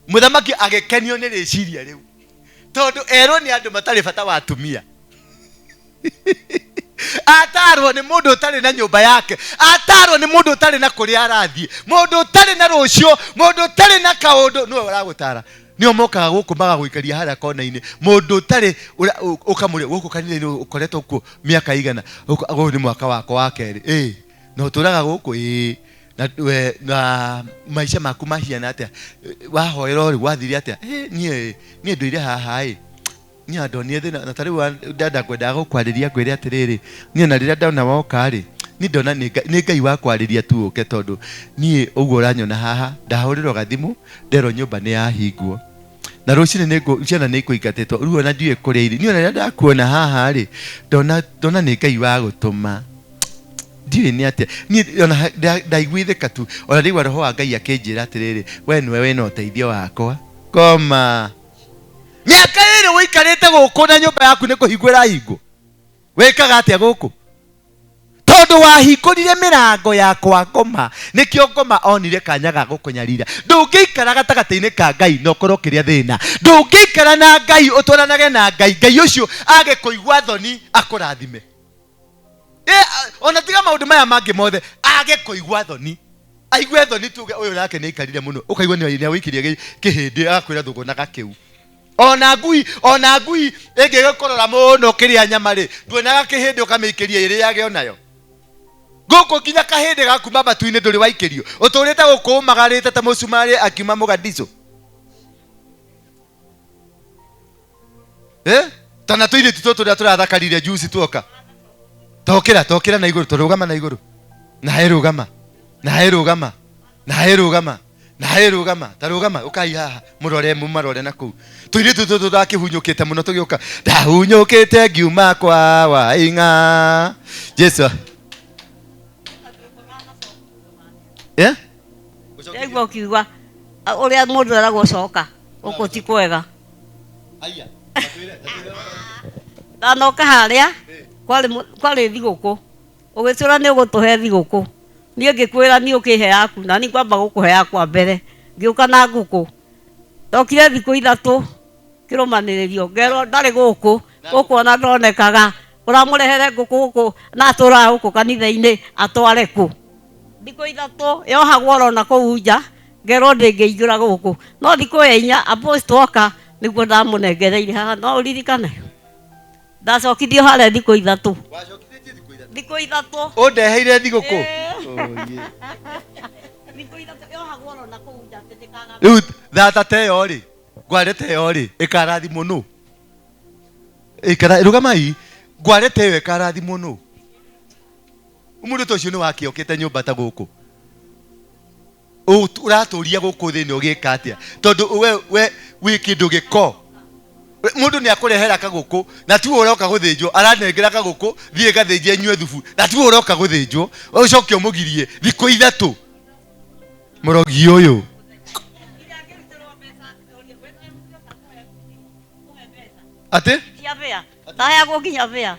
Mũthamaki agĩkenio nĩ rĩciria rĩu, tondũ erwo nĩ andũ matarĩ bata wa atumia. Atarwo nĩ mũndũ ũtarĩ na nyũmba yake, atarwo nĩ mũndũ ũtarĩ na kũrĩa arathiĩ, mũndũ ũtarĩ na rũciũ, mũndũ ũtarĩ na kaũndũ, nĩwe ũragũtara. Nĩo mokaga gũkũ magagũikaria harĩa kona-inĩ. Mũndũ ũtarĩ, ũkamũria, gũkũ kanitha-inĩ ũkoretwo kuo mĩaka igana? Ũyũ nĩ mwaka wakwa wa kerĩ. Ĩĩ, na ũtũraga gũkũ? Ĩĩ. Na we, na maica maku mahiana atĩa? Wahoera rĩ, gwathire atĩa? Ĩĩ, niĩ, niĩ ndũire haha ĩ. Niĩ ndonire thĩna, na ta rĩu ndenda ngwendaga gũkwarĩria ngwĩre atĩrĩrĩ, niĩ ona rĩrĩa ndona woka rĩ, niĩ ndona nĩ Ngai wa kwarĩria tu ũke, tondũ niĩ ũguo ũranyona haha, ndahũrĩrwo gathimũ, nderwo nyũmba nĩ yahingwo. Na rũcinĩ nĩ ngũ, ciana nĩ ikũingatĩtwo, rĩu ona ndiũĩ kũrĩa irĩ. Niĩ ona rĩrĩa ndakuona haha rĩ, ndona nĩ Ngai wa gũtũma. Ndiũĩ nĩ atĩa. Niĩ ona ndaiguithĩka tu, ona ndaigua roho wa Ngai akĩnjĩra atĩrĩrĩ, we nĩwe wĩna ũteithio wakwa. Koma. Mĩaka ĩrĩ ũikarĩte gũkũ na nyũmba yaku nĩ kũhingwo ĩrahingwo. Wĩkaga atĩa gũkũ? Tondũ wahingũrire mĩrango ya kwa ngoma, nĩkĩo ngoma onire kanya ga gũkũnyarira. Ndũngĩikara gatagatĩ-inĩ ka Ngai na ũkorwo ũkĩrĩa thĩna. Ndũngĩikara na Ngai ũtwaranage na Ngai, Ngai ũcio age kũigua thoni akũrathime. Ona tiga maũndũ maya mangĩ mothe, age kũigua thoni. Aigue thoni tuge ũyũ nake nĩ aikarire mũno, ũkaigua nĩ awĩikirie kĩhĩndĩ agakwĩra thũgũnaga kĩu. Ona ngui ĩngĩgĩkũrora mũno ũkĩrĩa nyama rĩ, nduonaga kĩhĩndĩ ũkamĩikĩria ĩrĩage onayo. Gũkũ nginya kahĩndĩ gakuma matu-inĩ ndũrĩ waikĩrio. Ũtũrĩte gũkũ ũmagarĩte ta mũcumarĩ akiuma Mogadishu. Tana tũirĩtu tũtũ tũrĩa tũrathakarire juice tuoka. Tokĩra, tokĩra na igũrũ, tũrũgama na igũrũ. Na he rũgama. Na he rũgama. Na he rũgama. Na he rũgama. Ta rũgama, ũkai haha, mũrore, mũmarore na kũu. Tũirĩtu tũtũ tũrakĩhunyũkĩte mũno tũgĩũka. Ndahunyũkĩte ngiuma kwa Waing'a. Jesu. Ndaigua ũkiuga, ũrĩa mũndũ eragwo coka, gũkũ ti kwega. Aya, tatwĩre, tatwĩre. Ndanoka harĩa, kwarĩ thigũkũ. Ũgĩtwĩra nĩ ũgũtũhe thigũkũ. Niĩ ngĩkwĩra niĩ ũkĩhe yaku, na niĩ ngwamba gũkũhe yakwa mbere. Ngĩũka na ngũkũ. Ndokire thikũ ithatũ kĩrũmanĩrĩrio, ngerwo ndarĩ gũkũ, gũkũ ona ndonekaga. Ũramũrehere ngũkũ gũkũ na atũraga gũkũ kanitha-inĩ, atware kũ? Thikũ ithatũ yohagwo oro na kũu nja, ngerwo ndĩngĩingĩra gũkũ. No thikũ ya inya apostle oka nĩguo ndamũnengereire haha, no ũririkane. Ndacokithio harĩa thikũ ithatũ. Wacokithĩtie thikũ ithatũ? Thikũ ithatũ. Ũndeheire thigũkũ? Ĩĩ. Oye. Thikũ ithatũ yohagwo oro na kũu nja atĩ ndĩkaga Rĩu thata ta ĩyo rĩ, ngware ta ĩyo rĩ, ĩkarathimwo nũ? Ĩkara rũgamai, ngware ta ĩyo ĩkarathimwo nũ? Mũndũ ta ũcio nĩ wake okĩte nyũmba ta gũkũ. Ũratũria gũkũ thĩinĩ ũgĩka atĩa? Tondũ we wĩ kĩndũ gĩko. Mũndũ nĩ akũrehera kagũkũ na tiwe ũroka gũthĩnjwo, aranengera kagũkũ thiĩ gathĩnje nyue thubu na tiwe ũroka gũthĩnjwo, ũcoke ũmũgirie thikũ ithatũ. Mũrogi ũyũ. Atĩ? Cia bĩa. Ndaheagwo nginya bĩa.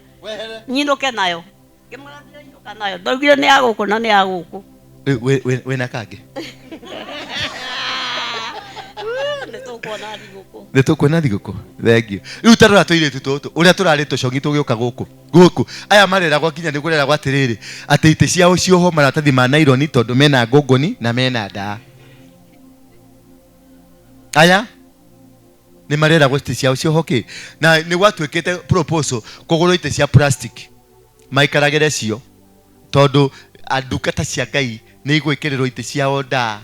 Nyinũke nayo. Ngĩmwĩra ndirainũka nayo. Ndaugire nĩ ya gũkũ na nĩ ya gũkũ. Wĩna kangĩ? Nĩ tũkuona thigũkũ. Nĩ tũkuona thigũkũ. Thengiũ. Rĩu ta rora tũirĩtu tũtũ ũrĩa tũrarĩ tũcong'i tũgĩũka gũkũ. Gũkũ. Aya mareragwo nginya nĩ kũreragwo atĩrĩrĩ, atĩ itĩ ciao ciohwo maratathi ma naironi tondũ mena ngũngũni na mena ndaa. Aya nĩ mareragwo itĩ ciao ciohwo kĩ? Na nĩ gwatuĩkĩte proposal kũgũrwo itĩ cia plastic maikaragĩre cio tondũ ndungata cia Ngai nĩ igwĩkĩrĩrwo itĩ ciao ndaa.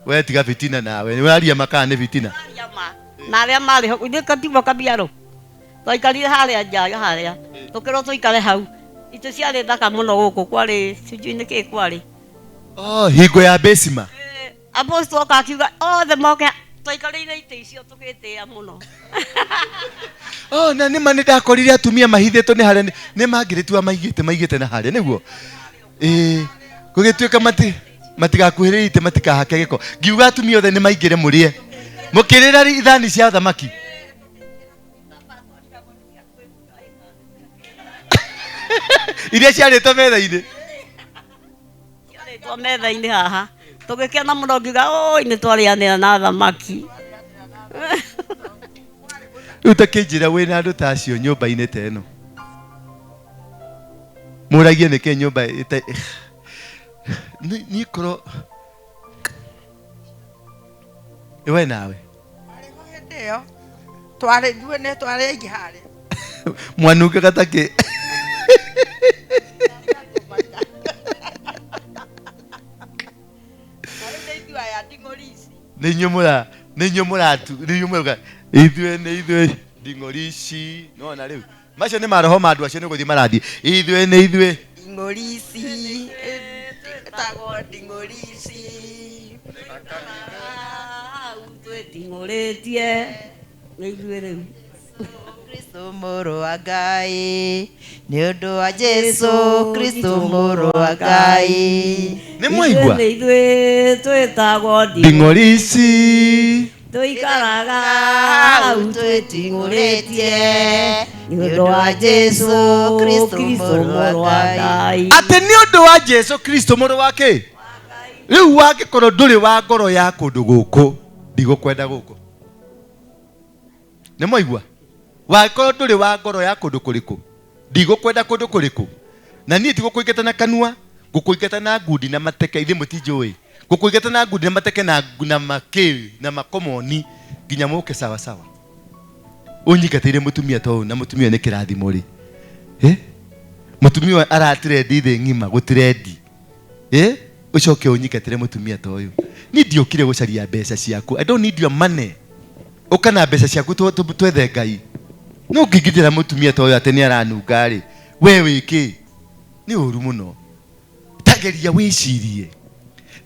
We tiga fitina nawe, ũraria makaa nĩ fitina. Aria ma. Na arĩa marĩ ho, ithuĩ katigwo kabiarũ. Twaikarire harĩa nja harĩa. Tũkĩrwo tũikare hau. Itĩ ciarĩ thaka mũno gũkũ kwarĩ sijui nĩ kĩĩ kwarĩ. Oh, hingo ya Besima. Apostle oka akiuga othe moke twaikarĩire itĩ icio tũgĩtĩĩa mũno. Oh, na nĩma nĩ ndakorire atumia mahithĩtwo nĩ harĩa nĩ mangĩrĩtua maigĩte na harĩa nĩguo. Gũgĩtuĩka matigakuhĩrĩrie itĩ matikahake gĩko. Ngiuga atumia othe nĩ maingĩre mũrĩe. Mũkĩrĩra ithani cia thamaki. Iria ciarĩtwo metha-inĩ. Ciarĩtwo metha-inĩ haha. Tũgĩkena mũno ngiuga oi nĩ twarĩanĩra na thamaki. Rĩu ta kĩnjĩra wĩna andũ ta acio nyũmba-inĩ ta ĩno. Mũragie nĩkĩ nyũmba ĩta niĩ korwo we nawe. Marĩ ho hĩndĩ ĩyo. Twarĩ ithuĩ nĩ twarĩ aingĩ harĩa. Mwanungaga ta kĩ? Na rĩu nĩ ithuĩ aya nding'ũri ici. Nĩ inyuĩ mũra, nĩ inyuĩ mũratu, nĩ inyuĩ mũrauga, ithuĩ nĩ ithuĩ nding'ũri ici. Nĩwona rĩu? Macio nĩ maroho ma andũ acio nĩ gũthiĩ marathiĩ. Ithuĩ nĩ ithuĩ. Nding'ũri ici, ĩtagwo nding'ũri ici. Hau twĩting'ũrĩtie. Nĩ ithuĩ rĩu. Kristo mũrũ wa Ngai, nĩ ũndũ wa Jesu Kristo mũrũ wa Ngai. Nĩ mwaigua? Ithuĩ nĩ ithuĩ twĩtagwo nding'ũri ici. Tũikaraga hau twĩting'ũrĩtie. Nĩ ũndũ wa Jesu Kristo mũrũ wa Ngai. Atĩ nĩ ũndũ wa Jesu Kristo mũrũ wa kĩ? Rĩu wangĩkorwo ndũrĩ wa ngoro ya kũndũ gũkũ, ndigũkwenda gũkũ. Nĩ mwaigua? Wangĩkorwo ndũrĩ wa ngoro ya kũndũ kũrĩkũ, ndigũkwenda kũndũ kũrĩkũ. Na niĩ tigũkũingata na kanua, ngũkũingata na ngundi na mateke, ithuĩ mũtinjũĩ. Ngũkũingata na ngundi na mateke na na makĩ na makomoni nginya mũke sawa sawa. Ũnyingatĩire mũtumia ta ũyũ na mũtumia nĩ kĩrathimo rĩ. Mũtumia ũyũ aratirendi thĩ ng'ima gũtirendi. Ũcoke ũnyingatĩre mũtumia ta ũyũ. Niĩ ndiũkire gũcaria mbeca ciaku. I don't need your money. Ũka na mbeca ciaku twethe Ngai. No ũngĩingĩrĩra mũtumia ta ũyũ atĩ nĩ aranunga rĩ, we wĩ kĩ? Nĩ ũru mũno. Tageria wĩcirie.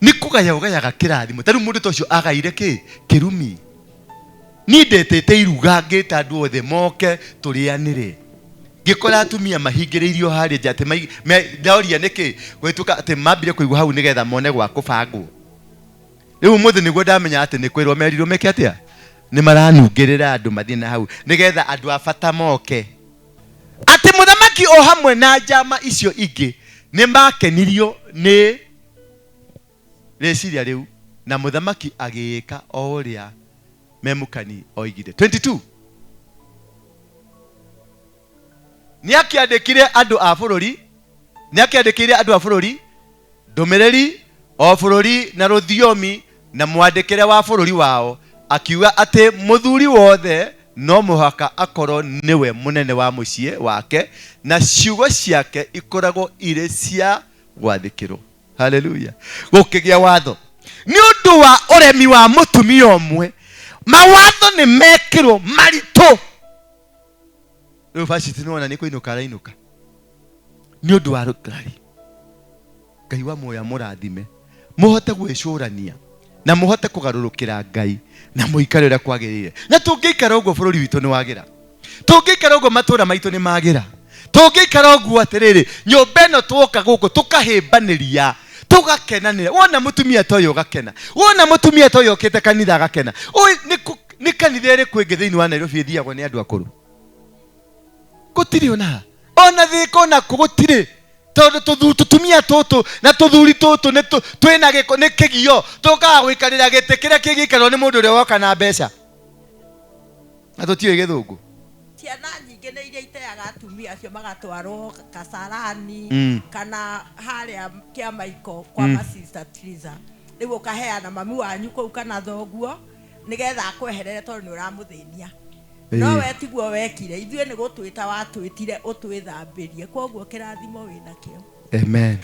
Nĩ kũgaya ũgayaga kĩrathimo. Ta rĩu mũndũ ta ũcio agaire kĩ? Kĩrumi. Niĩ ndetĩte iruga ngĩta andũ othe moke tũrĩanĩre. Ngĩkora atumia mahingĩrĩirio harĩa nja atĩ ndoria nĩkĩ? Gwĩtuĩka atĩ mambire kũigua hau nĩgetha mone gwa kũbangwo. Rĩu ũmũthĩ nĩguo ndamenya atĩ nĩ kwĩrwo merirwo meke atĩa? Nĩ maranungĩrĩra andũ mathiĩ na hau nĩgetha andũ a bata moke. Atĩ mũthamaki o hamwe na njama icio ingĩ nĩ makenirio nĩ rĩciria rĩu, na mũthamaki agĩĩka o ũrĩa Memukani oigire. 22. Nĩ akĩandĩkire andũ a bũrũri, nĩ akĩandĩkĩire andũ a bũrũri ndũmĩrĩri o bũrũri na rũthiomi na mwandĩkĩre wa bũrũri wao, akiuga atĩ mũthuri wothe No mũhaka akorwo nĩwe mũnene wa mũciĩ wake na ciugo ciake ikoragwo irĩ cia gwathĩkĩrwo. Haleluya. Gũkĩgĩa watho nĩ ũndũ wa ũremi wa mũtumia ũmwe, mawatho nĩ mekĩrwo maritũ. Rĩu Vashti nĩwona nĩ kũinũka arainũka nĩ ũndũ wa rũgarĩ. Ngai wa muoyo amũrathime mũhote gwĩcũrania na mũhote kũgarũrũkĩra Ngai na mũikare ũrĩa kwagĩrĩire. Na tũngĩikara ũguo bũrũri witũ nĩ wagĩra, tũngĩikara ũguo matũũra maitũ nĩ magĩra, tũngĩikara ũguo atĩrĩrĩ, nyũmba ĩno twoka gũkũ tũkahĩmbanĩria tũgakenanĩra. Wona mũtumia ta ũyũ ũgakena, wona mũtumia ta ũyũ okĩte kanitha agakena. Ũĩ nĩ kanitha ĩrĩkũ ĩngĩ thĩinĩ wa Nairobi ĩthiagwo nĩ andũ akũrũ? Gũtirĩ ona ona thĩka ona kũ gũtirĩ, tondũ tũtumia tũtũ na tũthuri tũtũ nĩ twĩna gĩko, nĩ kĩgio, tũkaga gũikarĩra gĩtĩ kĩrĩa kĩngĩikarĩrwo nĩ mũndũ ũrĩa woka na mbeca na tũtiũĩ gĩthũngũ. Ciana nyingĩ nĩ iria iteaga atumia acio magatwarwo Kasarani kana harĩa Kĩamaiko kwa Masista Triza. Rĩu ũkaheana mami wanyu kũu kana thoguo nĩgetha akweherere tondũ nĩ ũramũthĩnia. No we tiguo wekire, ithuĩ nĩ gũtwĩta watwĩtire ũtwĩthambĩrie, kwoguo kĩrathimo wĩnakĩo. Amen.